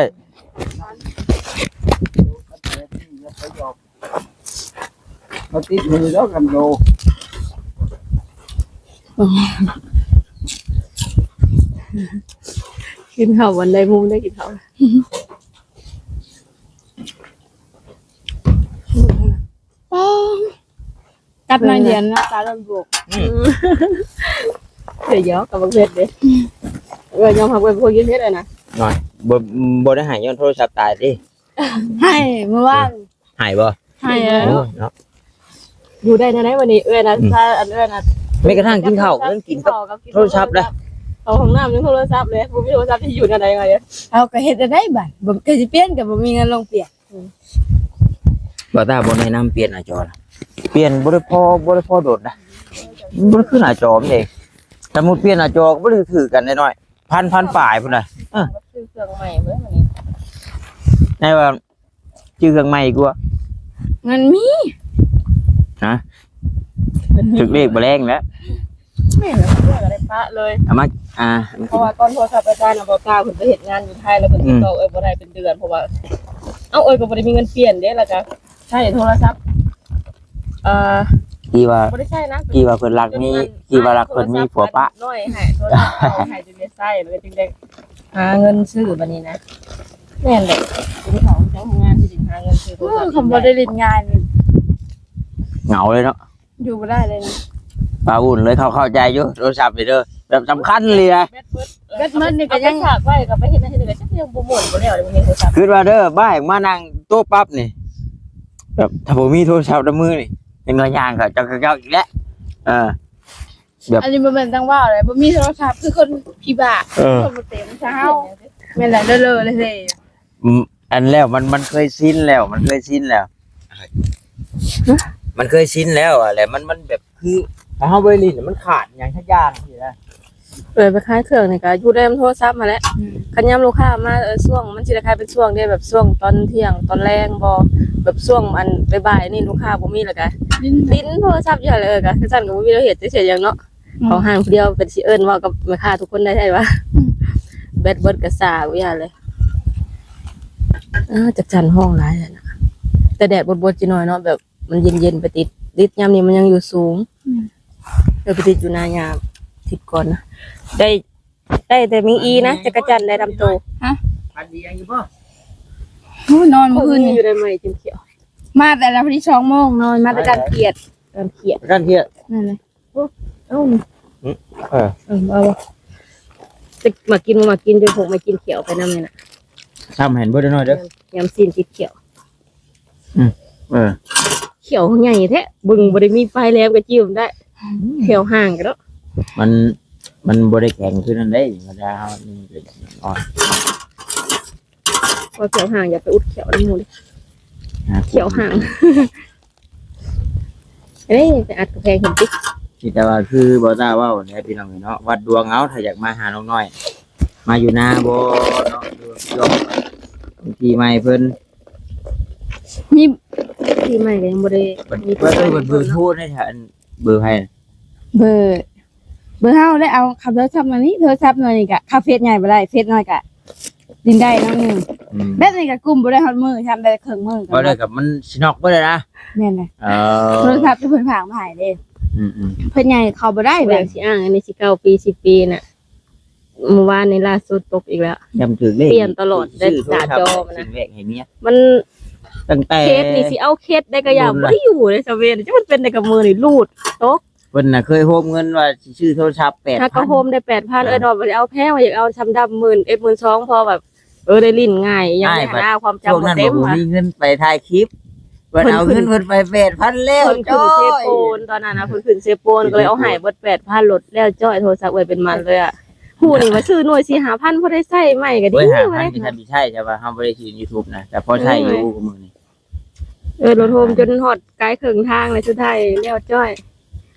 ມາຕິດມືແລ້ວກັນໂດ ກິນເຂົ້າວັນໃດມຸມໄດ້ກິນເຂົ້າ ປາ ກັດໜ້ອຍດຽວ ນ້ຳຕາຫຼອນໂບກ ອືມ ເອີ ຢອກກັບບັກເຜັດເດ້ ເອີ ຍອມຮັບເປັນຄົນກິນເຜັດແລ້ວນະ ນ້ອຍ ບໍ່ ບໍ່ໄດ້ໃຫ້ຍ້ອນໂທລະສັບຕາຍຕິ ໃຫ້ມື້ວານ ໃຫ້ບໍ່ ໃຫ້ແລ້ວ ໂອ້ຍເນາະ ຢູ່ໄດ້ແນວໃດວັນນີ້ ເອື້ອຍນະ ອືມ ຊາ ອັນເອື້ອຍນະ ແມ້ກະທັ້ງກິນເຂົ້າ ກິນເຂົ້າ ກິນກັບໂທລະສັບນະ ເຂົ້າຫ້ອງນ້ຳຍັງໂທລະສັບເລີຍ ບໍ່ມີໂທລະສັບຊິຢູ່ແນວໃດວະ ເຮົາກໍເຮັດແນວໃດບາດ ບໍ່ ກໍຊິປ່ຽນ ກໍບໍ່ມີເງິນລົງປ່ຽນ ອືມ ບ່າວຕາບໍ່ແນະນຳປ່ຽນໜ້າຈໍນະ ປ່ຽນບໍ່ໄດ້ພໍ ບໍ່ໄດ້ພໍໂດດນະ ບໍ່ໄດ້ຄືໜ້າຈໍມັນເດ້ ສົມມຸດປ່ຽນໜ້າຈໍກໍບໍ່ໄດ້ຖືກກັນນ້ອຍໆ ພັນ ພັນປາຍພຸ້ນນະ ເອີ ຊື້ເຄື່ອງໃໝ່ເບິ່ງອັນນີ້ ໃນວ່າຊື້ເຄື່ອງໃໝ່ດີກວ່າ ເງິນມີ ຮະ ຖືກເລກບໍ່ແລງແລ້ວ ແມ່ນແລ້ວ ເພື່ອກໍໄດ້ປະເລີຍ ເອົາມາ ອ່າ ເພາະວ່າຕອນໂທລະສັບອາຈານນະ ບໍ່ກ້າ ເພິ່ນໄປເຮັດງານຢູ່ໄທ ແລ້ວເພິ່ນ ອືມ ກໍເອີຍບໍ່ໄດ້ເປັນເດືອນ ເພາະວ່າ ເອົ້າ ເອີຍກໍບໍ່ໄດ້ມີເງິນປ່ຽນເດ້ ແລ້ວກໍໃຊ້ໂທລະສັບ ເອີ ທີ່ວ່າ ບໍ່ໄດ້ໃຊ້ນະ ທີ່ວ່າເພິ່ນລັກມີ ທີ່ວ່າລັກເພິ່ນມີຜົວປະ ນ້ອຍໃຫ້ໂທລະສັບເອົາໃຫ້ຈຶ່ງໄດ້ໃຊ້ ແລ້ວກໍຈຶ່ງໄດ້ຫາເງິນຊື້ບັດນີ້ນະ ແມ່ນແຫຼະ ກິນເຂົ້າເຈົ້າໂຮງງານຊິກິນ ໂອ້ຍ ຄັນບໍ່ໄດ້ຫຼິ້ນງ່າຍນີ້ ເຫງົາເລີຍເນາະ ຢູ່ບໍ່ໄດ້ເລີຍນະ. ປາອຸ່ນເລີຍ ເຂົາເຂົ້າໃຈຢູ່ ໂທລະສັບນີ້ເດີ ແບບສຳຄັນເລີຍນະ. ແບັດເບິດ ແບັດເບິດນີ້ກໍຍັງ ເອົາໄປຝາກໄວ້ ກໍໄປເຮັດນັ້ນເຮັດນີ້ ກໍຈັກຍັງບໍ່ໝົດບໍ່ແລ້ວ ເລີຍບໍ່ມີໂທລະສັບ. ຄິດວ່າເດີ ບ້ານມານັ່ງໂຕະປັບນີ້ ແບບຖ້າບໍ່ມີໂທລະສັບໃນມືນີ້ ຍັງລະຍ່າງກໍຈອກໆອີກແຫຼະ. ເອີ ແບບ ອັນນີ້ບໍ່ແມ່ນຕັ້ງເວົ້າເລີຍ ບໍ່ມີໂທລະສັບຄືຄົນຜີບ້າ ເອີ ຄົນບໍ່ເຕັມຊະເຮົາ. ແມ່ນແຫຼະ ເລີໆເລ. ອືມ ອັນແລ້ວມັນ ມັນເຄີຍຊິນແລ້ວ ມັນເຄີຍຊິນແລ້ວ ຮະ ມັນເຄີຍຊິນແລ້ວ ແລ້ວມັນ ມັນແບບຄື ຖ້າເຮົາບໍ່ໄດ້ຫຼິ້ນ ມັນຂາດຫຍັງສັກຢ່າງຊີ້ນະ. ເອີ ໄປຂາຍເຄື່ອງນີ້ກໍຢູ່ແນມໂທລະສັບຫັ້ນແຫຼະ. ອືມ ຄັນຍາມລູກຄ້າມາ ເອີ ຊ່ວງມັນຊິໄດ້ຂາຍເປັນຊ່ວງເດ້ ແບບຊ່ວງຕອນທ່ຽງຕອນແລງບໍ ແບບຊ່ວງອັນບ່າຍໆນີ້ລູກຄ້າບໍ່ມີ ແລ້ວກໍຫຼິ້ນ ຫຼິ້ນໂທລະສັບຢູ່ຫັ້ນແຫຼະ. ເອີ ກໍຄືຊັ້ນກໍບໍ່ມີແນວເຮັດ ຈະເຮັດຫຍັງເນາະ. ອືມ ເຂົ້າຮ້ານຜູ້ດຽວເປັນຊິເອີ້ນເວົ້າກັບແມ່ຄ້າທຸກຄົນໄດ້ໃຊ່ຫວາ? ອືມ ແບັດເບິດກໍຊາກຢູ່ຫັ້ນແຫຼະ. ອ້າ ຈັກຈັນຮ້ອງຫຼາຍຫັ້ນນະ ແຕ່ແດດບົດໆຈັກໜ້ອຍເນາະ ແບບມັນເຢັນໆ ໄປຕິດ ຕິດຍາມນີ້ມັນຍັງຢູ່ສູງ. ອືມ ເອີ ໄປຕິດຢູ່ໜ້າຍາມ ຕິດກ່ອນນະ ໄດ້ ໄດ້ແຕ່ແມງອີນະ ຈັກກະຈັນໄດ້ດຳໂຕ. ຮະ ພັນດີຫຍັງຢູ່ບໍ່? ໂອ້ຍ ນອນມື້ຄືນນີ້ ຢູ່ໄດ້ໃໝ່ຈົນຂຽວ ມາແຕ່ລະພໍດີສອງໂມງ ນອນມາແຕ່ການຂຽດ ການຂຽດ ການຂຽດ ນັ້ນແຫຼະ. ໂອ້ ເອົານີ້ ອືມ ເອີ ເອີ ເອົາບໍ່ ຈັກມັກກິນບໍ່ມັກກິນ ຈົນພວກມາກິນຂຽວໄປນຳນີ້ນະ. ຊ້ຳໃຫ້ເບິດໜ້ອຍເດີ ຍາມຊີ້ນຕິດຂຽວ. ອືມ ເອີ ຂຽວໃຫຍ່ແທ້ ເບິ່ງບໍ່ໄດ້ມີປາຍແຫຼມກໍຈິ້ມໄດ້. ອືມ ຂຽວຫ່າງກັນເນາະ ມັນ ມັນບໍ່ໄດ້ແຂງຄືນັ້ນເດ້ ທຳມະດາເຮົາມັນເປັນອ່ອນ. ວ່າຂຽວຫ່າງ ຢ່າໄປອຸດຂຽວນຳໝູ່ເດ້ ຫາ ຂຽວຫ່າງ. ເອີຍ ໄປອັດກຳແພງເຫັນຕິ. ມີແຕ່ວ່າຄືບໍ່ຕ້າເວົ້າແຫຼະພີ່ນ້ອງເອີຍເນາະ ວັດດວງເອົາ ຖ້າຢາກມາຫານ້ອງນ້ອຍ ມາຢູ່ນາບໍ່ເນາະ ຢູ່ຊ່ວງປີໃໝ່ເພິ່ນ ມີປີໃໝ່ກໍຍັງບໍ່ໄດ້ມີ ເບີ ເບີໂທໄດ້ ອັນເບີໃຜ? ເບີ ເບີເຮົາໄດ້ເອົາ ເອົາໂທລະສັບໜ່ວຍນີ້ ໂທລະສັບໜ່ວຍນີ້ກະເຂົ້າເຟສໃຫຍ່ບໍ່ໄດ້ ເຟສນ້ອຍກະຫຼິ້ນໄດ້ໜ້ອຍໜຶ່ງ. ອືມ ແບບນີ້ກະກຸມບໍ່ໄດ້ຮອດມື້ ທຳໄດ້ເຄິ່ງມື້ກໍ ບໍ່ໄດ້ ກະມັນຊິນັອກເບິດແລ້ວນະ. ແມ່ນແຫຼະ ເອີ ໂທລະສັບທີ່ເພິ່ນຝາກມາໃຫ້ເດ້. ອືມໆ ເພິ່ນໃຫຍ່ເຂົ້າບໍ່ໄດ້ ແບບຊິອ້າງອັນນີ້ຊິເກົ້າປີ ສິບປີນະ. ມື້ວານນີ້ລ່າສຸດຕົກອີກແລ້ວ ຈຳຖືກເລກ ປ່ຽນຕະຫຼອດ ຊື້ໂທລະສັບ ໜ້າຈໍມັນນະ ຊິແວກໃຫ້ເມຍ ມັນຕັ້ງແຕ່ເຂດນີ້ຊິເອົາເຂດໃດກໍຢ່າ ບໍ່ໄດ້ຢູ່ເດ້ຊະເວນ ຈັກມັນເປັນໃດກັບມືນີ້ ຮູດຕົກ. ເພິ່ນນະເຄີຍໂຮມເງິນວ່າຊິຊື້ໂທລະສັບແປດພັນ ຫາກໍໂຮມໄດ້ແປດພັນ. ເອີ ເອີ ເນາະ ບໍ່ໄດ້ເອົາແພງ ວ່າຢາກເອົາຊຳດຳໝື່ນເອັດ ໝື່ນສອງ ພໍແບບ ເອີ ໄດ້ຫຼິ້ນງ່າຍ ຍັງຫາຄວາມຈຳບໍ່ເຕັມ ຊ່ວງນັ້ນບໍ່ມີເງິນໄປຖ່າຍຄລິບ ເພິ່ນເອົາເງິນເພິ່ນໄປແປດພັນແລ້ວ. ເພິ່ນຂຶ້ນເຊໂປນ ຕອນນັ້ນນະ ເພິ່ນຂຶ້ນເຊໂປນ ກໍເລີຍເອົາໃຫ້ເບິດແປດພັນ ໂລດແລ້ວຈ້ອຍ ໂທລະສັບເອື້ອຍເປັນໝັ້ນເລີຍອະ. ຫູນີ້ວ່າຊື້ໜ່ວຍສີ່ຫ້າພັນ ພໍໄດ້ໃຊ້ໃໝ່ກໍດີ. ໂອ້ຍ ຫ້າພັນນີ້ຄັນຊິໃຊ້ ແຕ່ວ່າເຮົາບໍ່ໄດ້ຊື້ YouTube ນະ ແຕ່ພໍໃຊ້ຢູ່ມື້ນີ້. ເອີ ລົດໂຮມຈົນຮອດກາຍເຄິ່ງທາງແລ້ວ ສຸດທ້າຍແລ້ວຈ້ອຍ.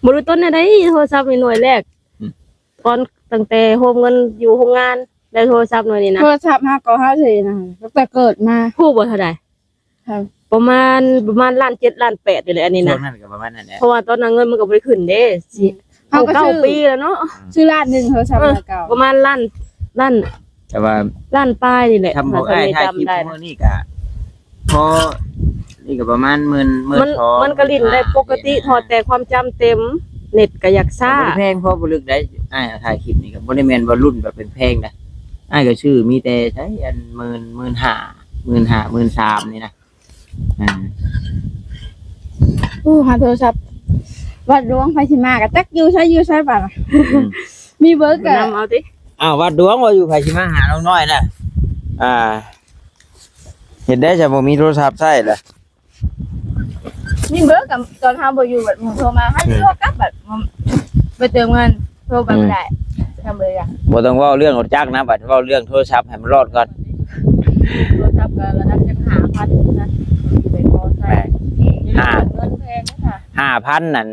ບໍ່ຮູ້ຕົ້ນແນວໃດ ໂທລະສັບນີ້ໜ່ວຍແລກ ອືມ ຕອນຕັ້ງແຕ່ໂຮມເງິນຢູ່ໂຮງງານ ໄດ້ໂທລະສັບໜ່ວຍນີ້ນະ. ໂທລະສັບຫາກໍຫາເສນະ ຕັ້ງແຕ່ເກີດມາ. ຮູ້ບໍ່ເທົ່າໃດ? ປະມານ ປະມານລ້ານເຈັດ ລ້ານແປດນີ້ແຫຼະ ອັນນີ້ນະ. ຊ່ວງນັ້ນກໍປະມານນັ້ນແຫຼະ ເພາະວ່າຕອນນັ້ນເງິນມັນກໍບໍ່ໄດ້ຂຶ້ນເດ້. ອືມ ເຮົາກໍຊື້ ເກົ້າປີແລ້ວເນາະ ຊື້ລ້ານໜຶ່ງ ໂທລະສັບ ເອີ ເກົ່າ ປະມານລ້ານ ລ້ານ ແຕ່ວ່າລ້ານປາຍນີ້ແຫຼະ ທຳພວກອ້າຍຖ່າຍຄລິບມື້ນີ້ກະ ພໍ ນີ້ກໍປະມານໝື່ນ ໝື່ນສອງ ມັນກໍຫຼິ້ນໄດ້ປົກກະຕິ ຖອດແຕ່ຄວາມຈຳເຕັມ ເນັດກໍຢາກຊ້າ. ບໍ່ໄດ້ແພງ ພໍບໍ່ລຶກໄດ໋ ອ້າຍຖ່າຍຄລິບນີ້ກໍບໍ່ໄດ້ແມ່ນວ່າລຸ້ນແບບແພງໆນະ ອ້າຍກໍຊື້ມີແຕ່ໃຊ້ອັນໝື່ນ ໝື່ນຫ້າ ໝື່ນຫ້າ ໝື່ນສາມນີ້ນະ. ອ່າ ໂອ້ ຫາໂທລະສັບ ວັດດວງ ໃຜຊິມາກໍຈັກຢູ່ໃສ ຢູ່ໃສບາດ. ອືມ ມີເບີກໍນຳເອົາຕິ. ອ້າວ ວັດດວງວ່າຢູ່ ໃຜຊິມາຫານ້ອງນ້ອຍນະ. ອ່າ ເຮັດໄດ້ຊະ ບໍ່ມີໂທລະສັບໃຊ້ລະ. ມີເບີກໍຕອນເຮົາບໍ່ຢູ່ ບັດໝູ່ໂທມາ ເຮົາຊິໂທກັບ ບັດໄປເຕີມເງິນ ໂທໄປບໍ່ໄດ້. ອືມ ທຳເລີຍ ບໍ່ຕ້ອງເວົ້າເລື່ອງລົດຈັກນະ ບັດເວົ້າເລື່ອງໂທລະສັບໃຫ້ມັນລອດກ່ອນ. ໂທລະສັບກໍລະດັບຈັກຫ້າພັນນະ ໄປພໍໃຊ້. ແມ່ນ ຫ້າ ເງິນແພງນະ ຫ້າພັນນັ້ນ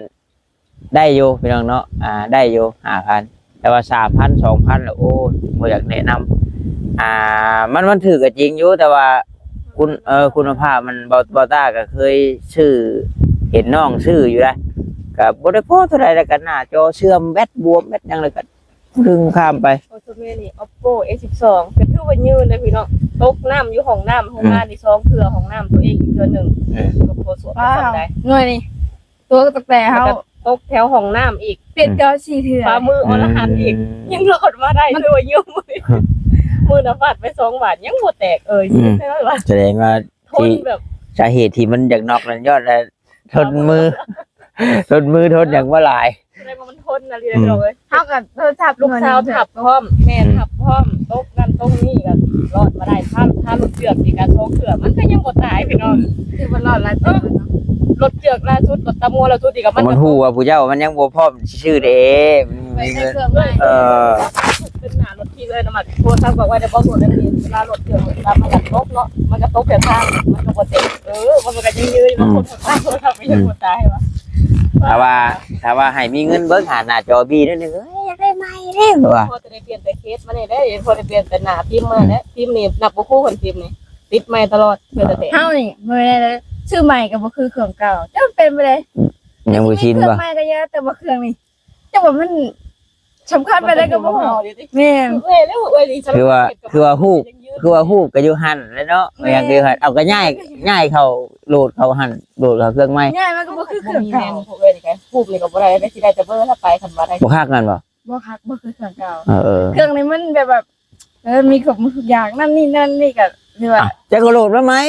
ໄດ້ຢູ່ພີ່ນ້ອງເນາະ ອ່າ ໄດ້ຢູ່ຫ້າພັນ ແຕ່ວ່າສາມພັນ ສອງພັນລະ ໂອ້ຍ ບໍ່ຢາກແນະນຳ. ອ່າ ມັນ ມັນຖືກກໍຈິງຢູ່ ແຕ່ວ່າຄຸນ ເອີ ຄຸນນະພາບມັນ ເບົາ ເບົາຕ້າກໍເຄີຍຊື້ ເຫັນນ້ອງຊື້ຢູ່ນະ ກໍບໍ່ໄດ້ພໍເທົ່າໃດ ແລ້ວກໍໜ້າຈໍເສື່ອມ ແບັດບວມ ແບັດຫຍັງ ແລ້ວກໍດຶງຂ້າມໄປ. ໂອ້ ໂຕແມ່ນີ້ Oppo A ສິບສອງ ກໍຖືວ່າຍືນເດ້ພີ່ນ້ອງ ຕົກນ້ຳຢູ່ຫ້ອງນ້ຳ ຫ້ອງ ອືມ ງານນີ້ສອງເທື່ອ ຫ້ອງນ້ຳຕົວເອງອີກເທື່ອໜຶ່ງ. ເອີ ກໍບໍ່ສວກປານໃດ ໜ່ວຍນີ້ ຕົກຕັ້ງແຕ່ເຮົາ ແລ້ວກໍຕົກແຖວຫ້ອງນ້ຳອີກ ເປັນເຈົ້າສີ່ເທື່ອ ຝ່າມືອໍລະຫັນອີກ ອືມ ຍັງລອດມາໄດ້ ມັນຖືວ່າຍືນ. ມື້ນະຟາດໄປສອງບາດຍັງບໍ່ແຕກເອີຍ. ອືມ ສະແດງວ່າ ທົນແບບ ສາເຫດທີ່ມັນຢາກນັອກນັ້ນຍ້ອນວ່າ ທົນມື ທົນມືທົນຫຍັງມາຫຼາຍ ສະແດງວ່າມັນທົນນະລີເດີເອີຍ. ເຮົາກໍໂທລະສັບ ລູກສາວທັບພ້ອມ ແມ່ ອືມ ທັບພ້ອມ ຕົກນັ້ນຕົກນີ້ກໍລອດມາໄດ້. ຖ້າ ຖ້າລົດເຈືອກນີ້ກໍສອງເທື່ອ ມັນກໍຍັງບໍ່ຕາຍພີ່ນ້ອງ. ອືມ ຖືວ່າລອດຫຼາຍເຕີບແລ້ວເນາະ. ລົດເຈືອກລ່າສຸດ ລົດຕຳງົວລ່າສຸດນີ້ກໍມັນ ມັນຮູ້ວ່າຜູ້ເຈົ້າມັນຍັງບໍ່ພ້ອມຊື້ເດ້ ມັນບໍ່ມີເງິນ. ເອີ ເປັນໜ້າລົດ ທີ່ເອີ້ນນຳມັນ ໂທລະສັບບອກວ່າໄດ້ບອກລົດອັນນີ້ ເວລາລົດເຄື່ອງມັນກໍຕົກເນາະ ມັນກໍຕົກແຖວທາງ ມັນກໍບໍ່ເຕັມ. ເອີ ມັນກໍຍັງຢືນຢູ່ ອືມ ຄົນທາງໂທລະສັບກໍຍັງ ອືມ ບໍ່ຕາຍວ່າ. ຖ້າວ່າ ຖ້າວ່າໃຫ້ມີເງິນເບິ່ງຫາໜ້າຈໍບີໜ້ອຍໜຶ່ງ ເອີຍ ຢາກໄດ້ໃໝ່ເດ້ວ່າ ພໍຈະໄດ້ປ່ຽນແຕ່ເຄສມານີ້ເດ້ ພໍໄດ້ປ່ຽນແຕ່ໜ້າພິມມາແລ້ວ. ອືມ ພິມນີ້ນັບບໍ່ຄູ່ກັນ ພິມນີ້ຕິດໃໝ່ຕະຫຼອດ ເພື່ອຈະແຕ່ງ. ເຮົານີ້ບໍ່ແມ່ນ ຊື້ໃໝ່ກໍບໍ່ຄືເຄື່ອງເກົ່າ ຈຳເປັນບໍ່ໄດ້ ຍັງບໍ່ຊິນບໍ່ ຊື້ເຄື່ອງໃໝ່ກໍຢ່າ ແຕ່ວ່າເຄື່ອງນີ້ ແຕ່ວ່າມັນສຳຄັນປານໃດກໍບໍ່ຮູ້. ແມ່ນ ຄືວ່າ ຄືວ່າຮູບ ຄືວ່າຮູບກໍຢູ່ຫັ້ນແຫຼະເນາະ. ແມ່ນ ເອົາກໍຍ້າຍ ຍ້າຍເຂົ້າໂຫຼດເຂົ້າຫັ້ນ ໂຫຼດເຂົ້າເຄື່ອງໃໝ່ ຍ້າຍມັນກໍບໍ່ຄືເຄື່ອງເກົ່າ. ຮູບນີ້ກໍບໍ່ໄດ້ ໄດ້ຊິໄດ້ແຕ່ເບີລະໄປ ຄັນວ່າໄດ້ ບໍ່ຄັກນັ້ນບໍ່ ບໍ່ຄັກ ບໍ່ຄືເຄື່ອງເກົ່າ. ເອີ ເຄື່ອງນີ້ມັນແບບວ່າ ເອີ ມີຄົບໝົດທຸກຢ່າງ ນັ້ນນີ້ນັ້ນນີ້ ກໍຄືວ່າ ອ່ະ ຈັກກໍໂຫຼດມາໃໝ່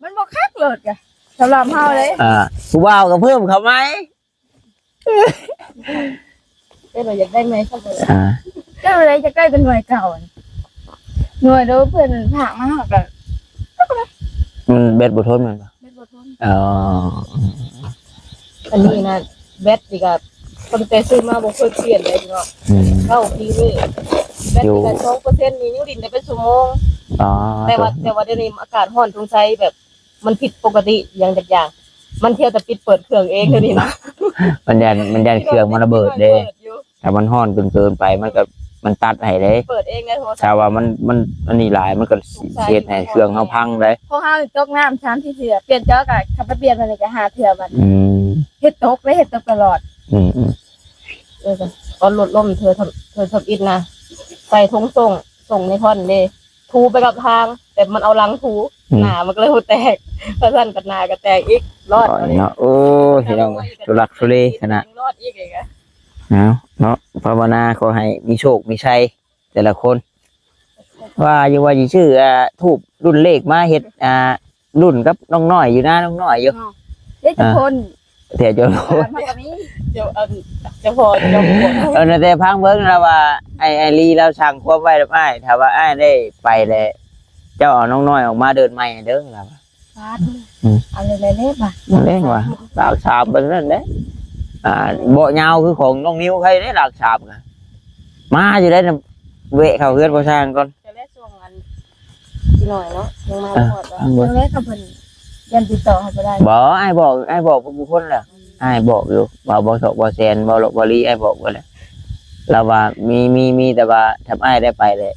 ມັນບໍ່ຄັກໂຫຼດກະ ສຳລັບເຮົາເດ້. ອ່າ ຜູ້ບ່າວກໍເພີ່ມເຂົ້າໃໝ່ ເອີ ຢາກໄດ້ໃໝ່ເຂົ້າມາ. ອ່າ ເຈົ້າໃດຢາກໄດ້ແຕ່ໜ່ວຍເກົ່າ ໜ່ວຍໂດເພິ່ນຝາກມາເຮົາກໍ ມັນແບັດບໍ່ທົນແມ່ນບໍ່? ແບັດບໍ່ທົນ. ອໍ ອັນນີ້ນະ ແບັດນີ້ກໍຕັ້ງແຕ່ຊື້ມາບໍ່ເຄີຍປ່ຽນເລີຍເນາະ. ອືມ ເກົ້າປີນີ້ ແບັດນີ້ກໍສອງເປີເຊັນນີ້ຍັງຫຼິ້ນໄດ້ເປັນຊົ່ວໂມງ. ອໍ ແຕ່ວ່າ ແຕ່ວ່າດຽວນີ້ອາກາດຮ້ອນ ສົງໄສແບບ ມັນຜິດປົກກະຕິຫຍັງຈັກຢ່າງ ມັນທ່ຽວແຕ່ປິດເປີດເຄື່ອງເອງດຽວນີ້ນະ. ມັນຢ້ານ ມັນຢ້ານເຄື່ອງມັນລະເບີດເດ້. ຖ້າມັນຮ້ອນເກີນໄປ ມັນກໍ ມັນຕັດໃຫ້ເດ້ ເປີດເອງໄດ້ໂທລະສັບ. ຖ້າວ່າມັນ ມັນອັນນີ້ຫຼາຍ ມັນກໍຊິເຮັດໃຫ້ເຄື່ອງເຮົາພັງໄດ້. ຂອງເຮົາຕົກນ້ຳສາມສີ່ເທື່ອ ປ່ຽນຈໍກໍ ຄັນໄປປ່ຽນມັນນີ້ກໍຫ້າເທື່ອບັດ. ອືມ ເຮັດຕົກເດ້ ເຮັດຕົກຕະຫຼອດ. ອືມໆ ເອີ ຕອນລົດລົ້ມເທື່ອທຳ ເທື່ອທຳອິດນະ ໃສ່ຖົງໂສ້ງ ໂສ້ງໄນລອນເດ້ ຖູໄປກັບທາງ ແຕ່ມັນເອົາຫຼັງຖູ ອືມ ໜ້າມັນກໍເລີຍຫົວແຕກ ວ່າຊັ້ນກໍໜ້າກໍແຕກອີກ ລອດເນາະ. ໂອ້ຍ ພີ່ນ້ອງ ທຸລັກທຸເລຂະໜາດ ລອດອີກ. ເອົາເນາະ ພາວະນາຂໍໃຫ້ມີໂຊກມີໄຊແຕ່ລະຄົນ. ວ່າຢູ່ວ່າຊິຊື້ ອ່າ ທູບລຸ້ນເລກມາເຮັດ ອ່າ ລຸ້ນກັບນ້ອງນ້ອຍຢູ່ນາ ນ້ອງນ້ອຍຢູ່. ເອີ ເດ້ ເຈົ້າຄົນ ແຖວເຈົ້າຄົນ ເຈົ້າ ເຈົ້າ ເຈົ້າພໍ່ເຈົ້າຄົນ. ເອີ ແຕ່ຟັງເບິ່ງລະວ່າ ອ້າຍ ອ້າຍລີລາວສັ່ງຄວາມໄວ້ນຳອ້າຍ ຖ້າວ່າອ້າຍໄດ້ໄປແລ້ວ ເຈົ້າເອົານ້ອງນ້ອຍອອກມາເດີນໃໝ່ເດີລາວວ່າ. ສາທຸ. ອືມ ເອົາແລ້ວແຫຼະບາດ ເອົາແລ້ວວ່າ ສາມ ສາມປານນັ້ນແຫຼະ. ອ່າ ເບາະຍາວຄືຂອງນ້ອງນິວໃຄເດ້ ຫຼັກສາມນະ ມາຢູ່ໄດ້ນະ ແວະເຂົ້າເຮືອນພໍ່ຊ່າງກ່ອນ. ຈະແລະຊ່ວງອັນ ຊິໜ້ອຍເນາະ ຍັງມາບໍ່ຮອດດອກ. ເອີ ເອົາເບິ່ງ ເອົາແລ້ວກໍເພິ່ນຍັງຕິດຕໍ່ເຮົາບໍ່ໄດ້. ບໍ່ ອ້າຍບອກ ອ້າຍບອກເບິດທຸກຄົນແລ້ວ. ອືມ ອ້າຍບອກຢູ່ ວ່າບໍ່ຊອກບໍ່ແຊນ ບໍ່ຫຼອກບໍ່ລີ ອ້າຍບອກເບິດແລ້ວ. ລາວວ່າມີ ມີ ມີ ແຕ່ວ່າຖ້າອ້າຍໄດ້ໄປແລ້ວ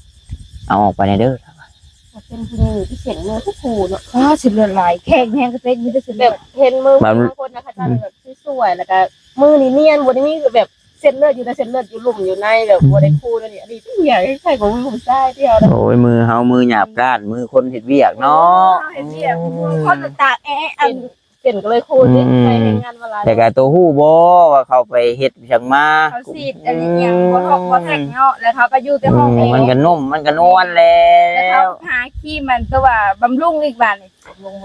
ເອົາອອກໄປແດ່ເດີ ລາວວ່າ. ເປັນຜູ້ຍິງທີ່ເສັ້ນມືທຸກຜູ້ເນາະ. ອ້າ ເສັ້ນເລືອດຫຼາຍ ແຂງແຮງກະເຕັກ ມີແຕ່ເສັ້ນເລືອດ. ແບບເຫັນມືບາງ ບາງຄົນນະ ເຂົາເຈົ້າແບບສວຍໆ ແລ້ວກະມືນີ້ນຽນ ບໍ່ໄດ້ມີແບບ ເສັ້ນເລືອດຢູ່ໃນ ເສັ້ນເລືອດຢູ່ລຸ່ມຢູ່ໃນ ແບບ ອືມ ບໍ່ໄດ້ຄູແນວນີ້. ອັນນີ້ທຸກຢ່າງຄ້າຍໆ ຂອງລູກຊາຍທີ່ເຮົາ. ໂອ້ຍ ມືເຮົາມືຫຍາບກາດ ມືຄົນເຮັດວຽກເນາະ. ເຮົາເຮັດວຽກ ອືມ ຄົນຕາກແອະ ອັນ ເປັນກໍເລີຍຄູ ອືມ ໃຊ້ແຮງງານມາຫຼາຍ. ແຕ່ກໍໂຕຮູ້ບໍ່ວ່າເຂົາໄປເຮັດຫຍັງມາ ເຂົາສີດອັນນີ້ຫຍັງ ອືມ ບໍ່ທອກບໍ່ແທັກເນາະ ແລ້ວເຂົາກໍຢູ່ແຕ່ຫ້ອງ ອືມ ແອ ມັນກໍນຸ້ມ ມັນກໍນວນແລ້ວ ແລ້ວເຂົາຫາຄຣີມມັນຕົວບຳລຸງອີກບາດນີ້.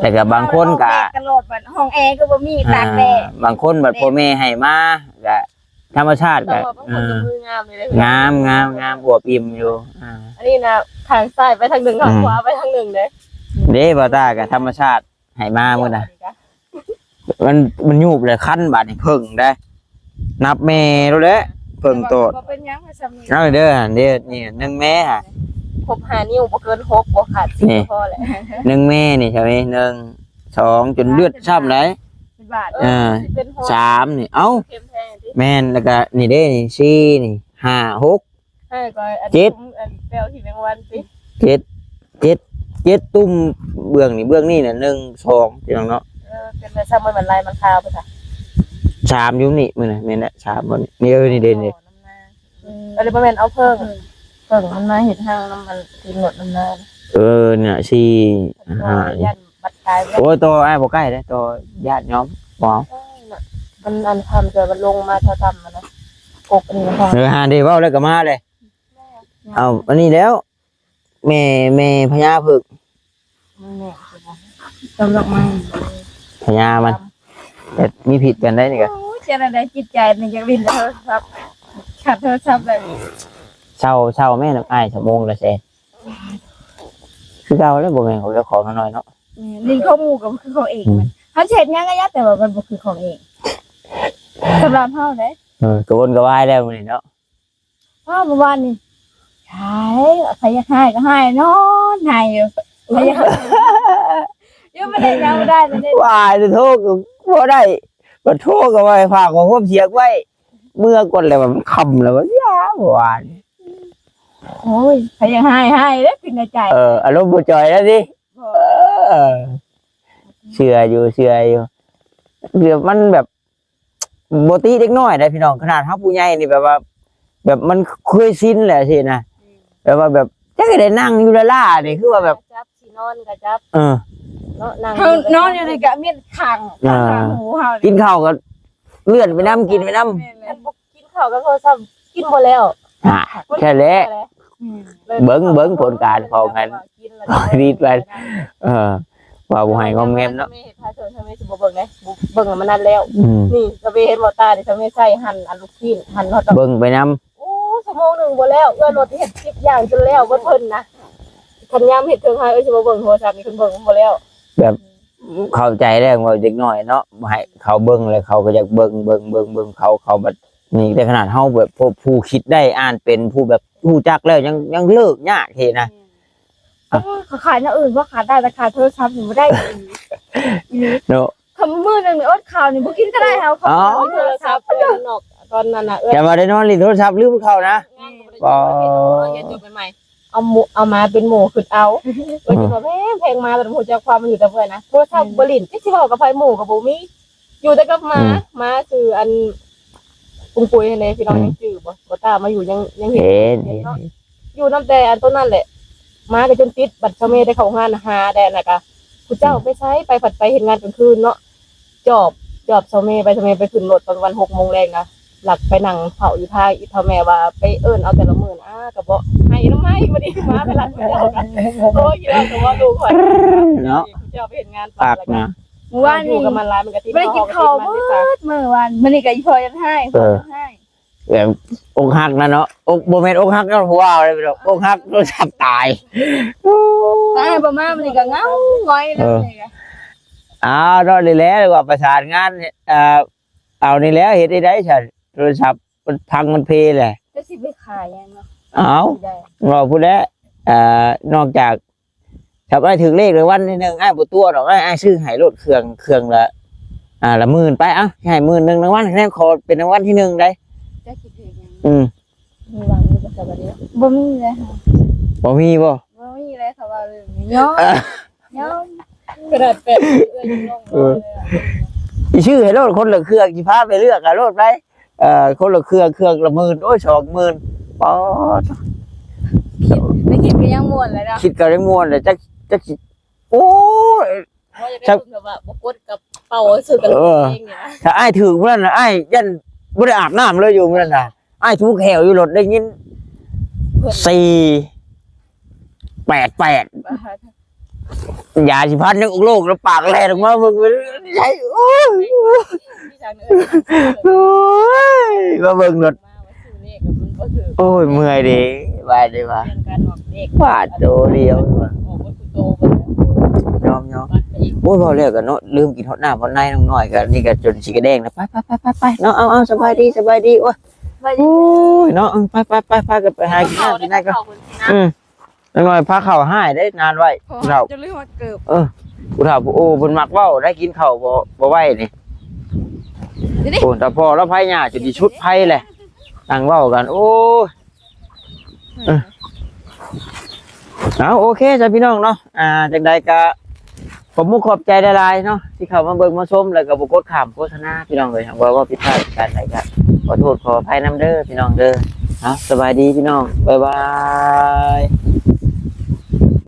ແລ້ວກໍບາງຄົນກໍ ຫ້ອງແອກໍໂລດ ບັດຫ້ອງແອກໍບໍ່ມີ ອ່າ ຕາກແດດ. ບາງຄົນບັດ ແດດ ພໍ່ແມ່ໃຫ້ມາ ກໍ ທຳມະຊາດກໍ ແຕ່ວ່າບາງຄົນກໍ ອ່າ ມືງາມເລີຍເດ້ ງາມ ງາມ ງາມ ອວບອີ່ມຢູ່. ອ່າ ອັນນີ້ນະ ທາງຊ້າຍໄປທາງໜຶ່ງ ທາງ ອືມ ຂວາໄປທາງໜຶ່ງເດ້. ເດ້ ບ່າວຕາກໍທຳມະຊາດໃຫ້ມາມື້ນະ. ມັນ ມັນຍູບແລ້ວຄັນບາດນີ້ ເຜິ້ງເດ້ ນັບແມ່ໂລດແຫຼະ ເຜິ້ງໂຕດ. ບໍ່ເປັນຫຍັງ ຊ່ຳນີ້ ເອົາເດີ ເດີ ນີ້ໜຶ່ງແມ່ຫະ ຄົບຫ້ານິ້ວ ບໍ່ເກີນຫົກ ບໍ່ຂາດສີ່ ນີ້ ພໍແຫຼະ. ໜຶ່ງແມ່ນີ້ ຊ່ຳນີ້ ໜຶ່ງ ສອງ ຈົນເລືອດຊ້ຳໄດ໋. ເປັນບາດ ເອີ ເອີ ຊິເປັນຮອດ ສາມນີ້ ເອົ້າ ເຂັມແທງຕິ ແມ່ນ ແລ້ວກະນີ້ເດ້ ນີ້ ສີ່ ນີ້ ຫ້າ ຫົກ ໃຫ້ກໍອັນ ເຈັດ ອັນແປວຂີ້ແມງວັນຕິ ເຈັດ ເຈັດ ເຈັດ ຕຸ້ມເບື້ອງນີ້ ເບື້ອງນີ້ນະ ໜຶ່ງ ສອງ ພີ່ນ້ອງເນາະ. ເອີ ເປັນແບບຊ້ຳ ມັນລາຍມັນຂາວໄປຊະ ສາມຢູ່ນີ້ ມື້ນະ ແມ່ນແຫຼະ ສາມບໍ່ນີ້ ນີ້ ເອີ ນີ້ເດ້ ນີ້ ເອີ ອັນນີ້ບໍ່ແມ່ນເອົາເຜິ້ງ ເຜິ້ງມັນມາເຮັດຮັງນຳມັນ ຕີນລົດນຳນາ. ເອີ ນີ້ນະ ສີ່ ຫ້າ ນີ້ ບັດກາຍ ໂອ້ຍ ຕໍ່ອ້າຍບໍ່ໃກ້ເດ້ ຕໍ່ຍາດຍອມ ບໍ່ເອົາ. ເອີ ມັນອັນຄຳ ແຕ່ມັນລົງມາເທົ່າຕ່ຳຫັ້ນນະ ກົກອັນນີ້ນະ. ເອີ ຫາເດ້ ເວົ້າແລ້ວກໍມາເລີຍ ເອົາອັນນີ້ແລ້ວ ແມ່ ແມ່ພະຍາເຜິ້ງ ແມ່ ຕົ້ນດອກໄມ້ ພະຍາມັນ ແຕ່ມີພິດກັນໄດ໋ນີ້ກະ. ໂອ້ຍ ຈັ່ງໃດຈິດໃຈນີ້ຢາກຫຼິ້ນໂທລະສັບ ຂັດໂທລະສັບເລີຍ. ເຊົາ ເຊົາແມ່ນຳອ້າຍຊົ່ວໂມງລະແສນ ຄືເກົ່າແລ້ວ ບໍ່ແມ່ນຂອງເຈົ້າຂອງນ້ອຍເນາະ. ແມ່ນ ຫຼິ້ນຂອງໝູ່ກໍບໍ່ຄືຂອງເອງ. ອືມ ມັນ ເຮົາຊິເຮັດຫຍັງກໍຢ່າ ແຕ່ວ່າມັນບໍ່ຄືຂອງເອງ ສຳລັບເຮົາເດ້. ເອີ ກະວົນກະວາຍແລ້ວມື້ນີ້ເນາະ. ອ້າວ ເມື່ອວານນີ້ ໃຊ່ ໃຜຢາກໄຫ້ກໍໄຫ້ ນອນໄຫ້ຢູ່ ໃຜຢາກ ຢູ່ບໍ່ໄດ້ ນອນບໍ່ໄດ້ ບໍ່ໄດ້ ວ່າຈະໂທກໍບໍ່ໄດ້ ບັດໂທກໍວ່າຝາກຂໍ້ຄວາມສຽງໄວ້ ເມື່ອກ່ອນແລ້ວ ມັນຄ່ຳແລ້ວ ວ່າຢ່າ ເມື່ອວານ. ໂອ້ຍ ໃຜຢາກໄຫ້ ໄຫ້ເດ້ ຄິດໃນໃຈ. ເອີ ອາລົມບໍ່ຈ່ອຍແລ້ວຕິ. ເອີ ເຊື່ອຢູ່ ເຊື່ອຢູ່ ແບບມັນແບບ ບໍ່ຕິເດັກນ້ອຍໄດ໋ພີ່ນ້ອງ ຂະໜາດເຮົາຜູ້ໃຫຍ່ນີ້ແບບວ່າ ແບບມັນເຄີຍຊິນແຫຼະຊີ້ນະ ອືມ ແບບວ່າແບບຈັກໄດ້ນັ່ງຢູ່ລ້າໆນີ້ ຄືວ່າແບບ ຈັບ ຊິນອນກໍຈັບ ເອີ ເນາະ ນັ່ງ ເຮົານອນຢູ່ນີ້ກໍມີຂ້າງ ອ່າ ຂ້າງຫູເຮົາ ກິນເຂົ້າກໍເລື່ອນໄປນຳ ກິນໄປນຳ. ແມ່ນແຫຼະ ກິນເຂົ້າກັບໂທລະສັບ ກິນບໍ່ແລ້ວ. ອ່າ ແທ້ແຫຼະ. ອືມ ເບິ່ງ ເບິ່ງຜົນການຂອງອັນ ຂອງດີດໄປ ເອີ ວ່າບໍ່ໃຫ້ງອມແງມເນາະ. ແມ່ເຮັດພາເຊີນ ແມ່ຊິບໍ່ເບິ່ງເດ້ ເບິ່ງແລ້ວມັນນັດແລ້ວ. ອືມ ນີ້ ສະເວເຫັນບໍ່ ຕານີ້ ສະເວໃສ່ ຫັນອັນລູກຊີ້ນ ຫັນຮອດດອກ ເບິ່ງໄປນຳ. ໂອ້ ຊົ່ວໂມງໜຶ່ງບໍ່ແລ້ວ ເອື້ອຍລົດເຮັດສິບຢ່າງຈົນແລ້ວ ເບິດເພິ່ນນະ. ຄັນຍາມເຮັດເທິງໃຫ້ ເອີ ຊິບໍ່ເບິ່ງໂທລະສັບນີ້ ເພິ່ນເບິ່ງບໍ່ແລ້ວ. ແບບ ເຂົ້າໃຈແລ້ວວ່າເດັກນ້ອຍເນາະ ໃຫ້ເຂົາເບິ່ງແລ້ວເຂົາກໍຢາກເບິ່ງ ເບິ່ງ ເບິ່ງ ເບິ່ງ ເຂົາ ເຂົາບັດນີ້ ແຕ່ຂະໜາດເຮົາແບບຜູ້ ຜູ້ຄິດໄດ້ອ່ານເປັນ ຜູ້ແບບຮູ້ຈັກແລ້ວ ຍັງ ຍັງເລີກຍາກເດນະ. ແມ່ນ ເອີ ເຂົາຂາຍແນວອື່ນບໍ່ຂາຍໄດ້ ແຕ່ຂາຍໂທລະສັບນີ້ບໍ່ໄດ້ອີ່ຫຼີ ອີ່ຫຼີເນາະ. ຄຳມື້ໜຶ່ງນີ້ອົດເຂົ້ານີ້ບໍ່ກິນກໍໄດ້ ເຮົາ ເອົາ ເຂົາຂາຍໂທລະສັບ ເອີ ນອກ ຕອນນັ້ນນະ ເອີ ແຕ່ວ່າໄດ້ນອນຫຼິ້ນໂທລະສັບລືມເຂົ້ານະ. ແມ່ນ ບໍ່ໄດ້ກິນ ເອີ ເຮັດຢູ່ໃໝ່ໆ ເອົາໝູ່ ເອົາມາເປັນໝູ່ ຄຶດເອົາ ເອີ ເອີ ຄິດວ່າແພງ ແພງມາ ແຕ່ຮູ້ຈັກຄວາມມັນຢູ່ແຕ່ເມື່ອນະ ໂທລະສັບ ອືມ ບໍ່ຫຼິ້ນ ຈັກຊິເວົ້າກັບໃຜ ໝູ່ກໍບໍ່ມີ ຢູ່ແຕ່ກັບໝາ ອືມ ໝາຊື່ອັນ ປຸງປຸຍຫັ້ນເດ້ ພີ່ນ້ອງ ອືມ ຍັງຈື່ບໍ່? ບໍ່ຕາມາຢູ່ ຍັງ ຍັງເຫັນ ເຫັນ ເຫັນເນາະ ເຫັນ ຢູ່ນຳແຕ່ອັນໂຕນັ້ນແຫຼະ ໝາກໍຈົນຕິດ ບັດຊາວເມໄດ້ເຂົ້າໂຮງງານ ຫາໄດ້ອັນນັ້ນກະ ຜູ້ເຈົ້າ ອືມ ໄປໃສ? ໄປ ພັດໄປເຮັດງານກາງຄືນເນາະ. ຈອບ ຈອບຊາວເມໄປ ຊາວເມໄປຂຶ້ນລົດຕອນປະມານຫົກໂມງແລງນະ ຫຼັກໄປນັ່ງເຝົ້າຢູ່ທ້າຍ ອີ່ເຖົ້າແມ່ວ່າໄປເອີ້ນເອົາແຕ່ລະມື້ນະ ອາ ກໍບໍ່ໃຫ້ນຳໃຫ້ ບໍ່ໄດ້ມາແຕ່ຫຼັກເດີ. ໂອ້ຍ ເວົ້າກໍເວົ້າລູກຂ້ອຍເນາະ ເຈົ້າໄປເຮັດງານປາກນະ ມື້ວານນີ້ກໍມັນຫຼາຍ ມັນກໍຕິດ ບໍ່ໄດ້ກິນເຂົ້າເບິດມື້ວານ ມື້ນີ້ກໍອີ່ພໍ່ຍັງໄຫ້ ເອີ ພໍ່ຍັງໄຫ້ ແບບອົກຫັກນະເນາະ ອົກ ບໍ່ແມ່ນອົກຫັກຍ້ອນຜູ້ບ່າວເດ້ ພີ່ນ້ອງ ອົກຫັກໂທລະສັບຕາຍ ຕາຍບໍ່ມາ ມື້ນີ້ກໍເຫງົາຫງອຍເລີຍ. ເອີ ອ້າວ ເນາະ ນີ້ແຫຼະ ວ່າປະສານງານ ເອີ ເອົານີ້ແຫຼະ ເຮັດໄດ້ໃດຊັ້ນ ໂທລະສັບມັນພັງມັນເພແຫຼະ ຈະຊິໄປຂາຍຫຍັງເນາະ. ອ້າວ ເວົ້າພຸ້ນແຫຼະ ເອີ ນອກຈາກ ຖ້າອ້າຍຖືກເລກລາງວັນທີໜຶ່ງ ອ້າຍບໍ່ຕົວະດອກ ອ້າຍ ອ້າຍຊື້ໃຫ້ໂລດ ເຄື່ອງ ເຄື່ອງລະ ອ່າ ລະໝື່ນໄປ ເອົ້າ ໃຫ້ໝື່ນໜຶ່ງ ລາງວັນ ຄະແນນຂໍເປັນລາງວັນທີໜຶ່ງໄດ໋. ເຈົ້າຄິດເຮັດຫຍັງ? ອືມ ມີຫວັງຢູ່ບໍ່? ສະບາຍດີ ບໍ່ມີເລີຍ ບໍ່ມີບໍ່? ບໍ່ມີເລີຍ ເຂົາວ່າເລື່ອງນີ້ຍອມ ຍອມ ຂະໜາດແປດ ເອື້ອຍຍັງລົງ ເອີ ບໍ່ເລີຍ ຊິຊື້ໃຫ້ໂລດ ຄົນລະເຄື່ອງ ຊິພາໄປເລືອກເອົາໂລດໄປ. ເອີ ຄົນລະເຄື່ອງ ເຄື່ອງລະໝື່ນ ໂອ້ຍ ສອງໝື່ນ ປາດ ຄິດ ໄດ້ຄິດກໍຍັງມ່ວນແຫຼະເນາະ ຄິດກໍຍັງມ່ວນແຫຼະ ຈັກ ຈັກຊິ ໂອ້ຍ ວ່າຢາກໄດ້ ຈັກ ແບບວ່າບໍ່ກົດກະເປົາ ຊື້ກັນ ເອີ ເອງນີ້ນະ ຖ້າອ້າຍຖືກມື້ນັ້ນນະ ອ້າຍຢ້ານບໍ່ໄດ້ອາບນ້ຳເລີຍຢູ່ມື້ນັ້ນນະ ອ້າຍຖືແຂ້ວຢູ່ລົດ ໄດ້ຍິນ ສີ່ ແປດແປດ ຢາສີຟັນຍັງອອກໂລກ ແລ້ວປາກແລ່ນອອກມາເບິ່ງ ໃຫຍ່ ໂອ້ຍ ໂອ້ຍ ມາເບິ່ງລົດ ໂອ້ຍ ເມື່ອຍເດ້ ບາດນີ້ວ່າ ປາດໂຕດຽວ ຍອມໆ ໂອ້ຍ ເວົ້າແລ້ວກໍເນາະ ລືມກິນຮອດນ້ຳຮອດໃນ ນ້ອງນ້ອຍກໍ ນີ້ກໍຈົນຊິກະແດງແລ້ວ ໄປໆໆໆເນາະ ເອົາໆ ສະບາຍດີ ສະບາຍດີ ໂອ້ຍ ໂອ້ຍ ເນາະ ເອີ ໄປໆໆ ພາກັນໄປຫາກິນນ້ຳກິນໃນກ່ອນ ອືມ ຈັກໜ່ອຍພາເຂົ້າຮ້າຍເດ້ ນານໄວ້ ຜູ້ເຖົ້າ ຈະລືມຮອດເກີບ ເອີ ຜູ້ເຖົ້າຜູ້ໂອ້ເພິ່ນມັກເວົ້າໄດ້ ກິນເຂົ້າບໍ່ ບໍ່ໄຫວນີ້ ໂອ້ ຕາພໍ່ລາວໄພຍາຈົນຊິສຸດໄພແຫຼະ ນັ່ງເວົ້າກັນ ໂອ້ຍ ເອີ ເອົາ ໂອເຄຈ້າພີ່ນ້ອງເນາະ ອ່າ ຈັ່ງໃດກໍ ຂອບມຸກຂອບໃຈຫຼາຍໆເນາະ ທີ່ເຂົ້າມາເບິ່ງມາຊົມ ແລ້ວກໍບໍ່ກົດຂ້າມໂຄສະນາ ພີ່ນ້ອງເອີຍ ຫາກວ່າເວົ້າຜິດພາດປະການໃດກໍຂໍໂທດຂໍອະໄພນຳເດີ ພີ່ນ້ອງເດີ ເອົາ ສະບາຍດີພີ່ນ້ອງ ບາຍບາຍ.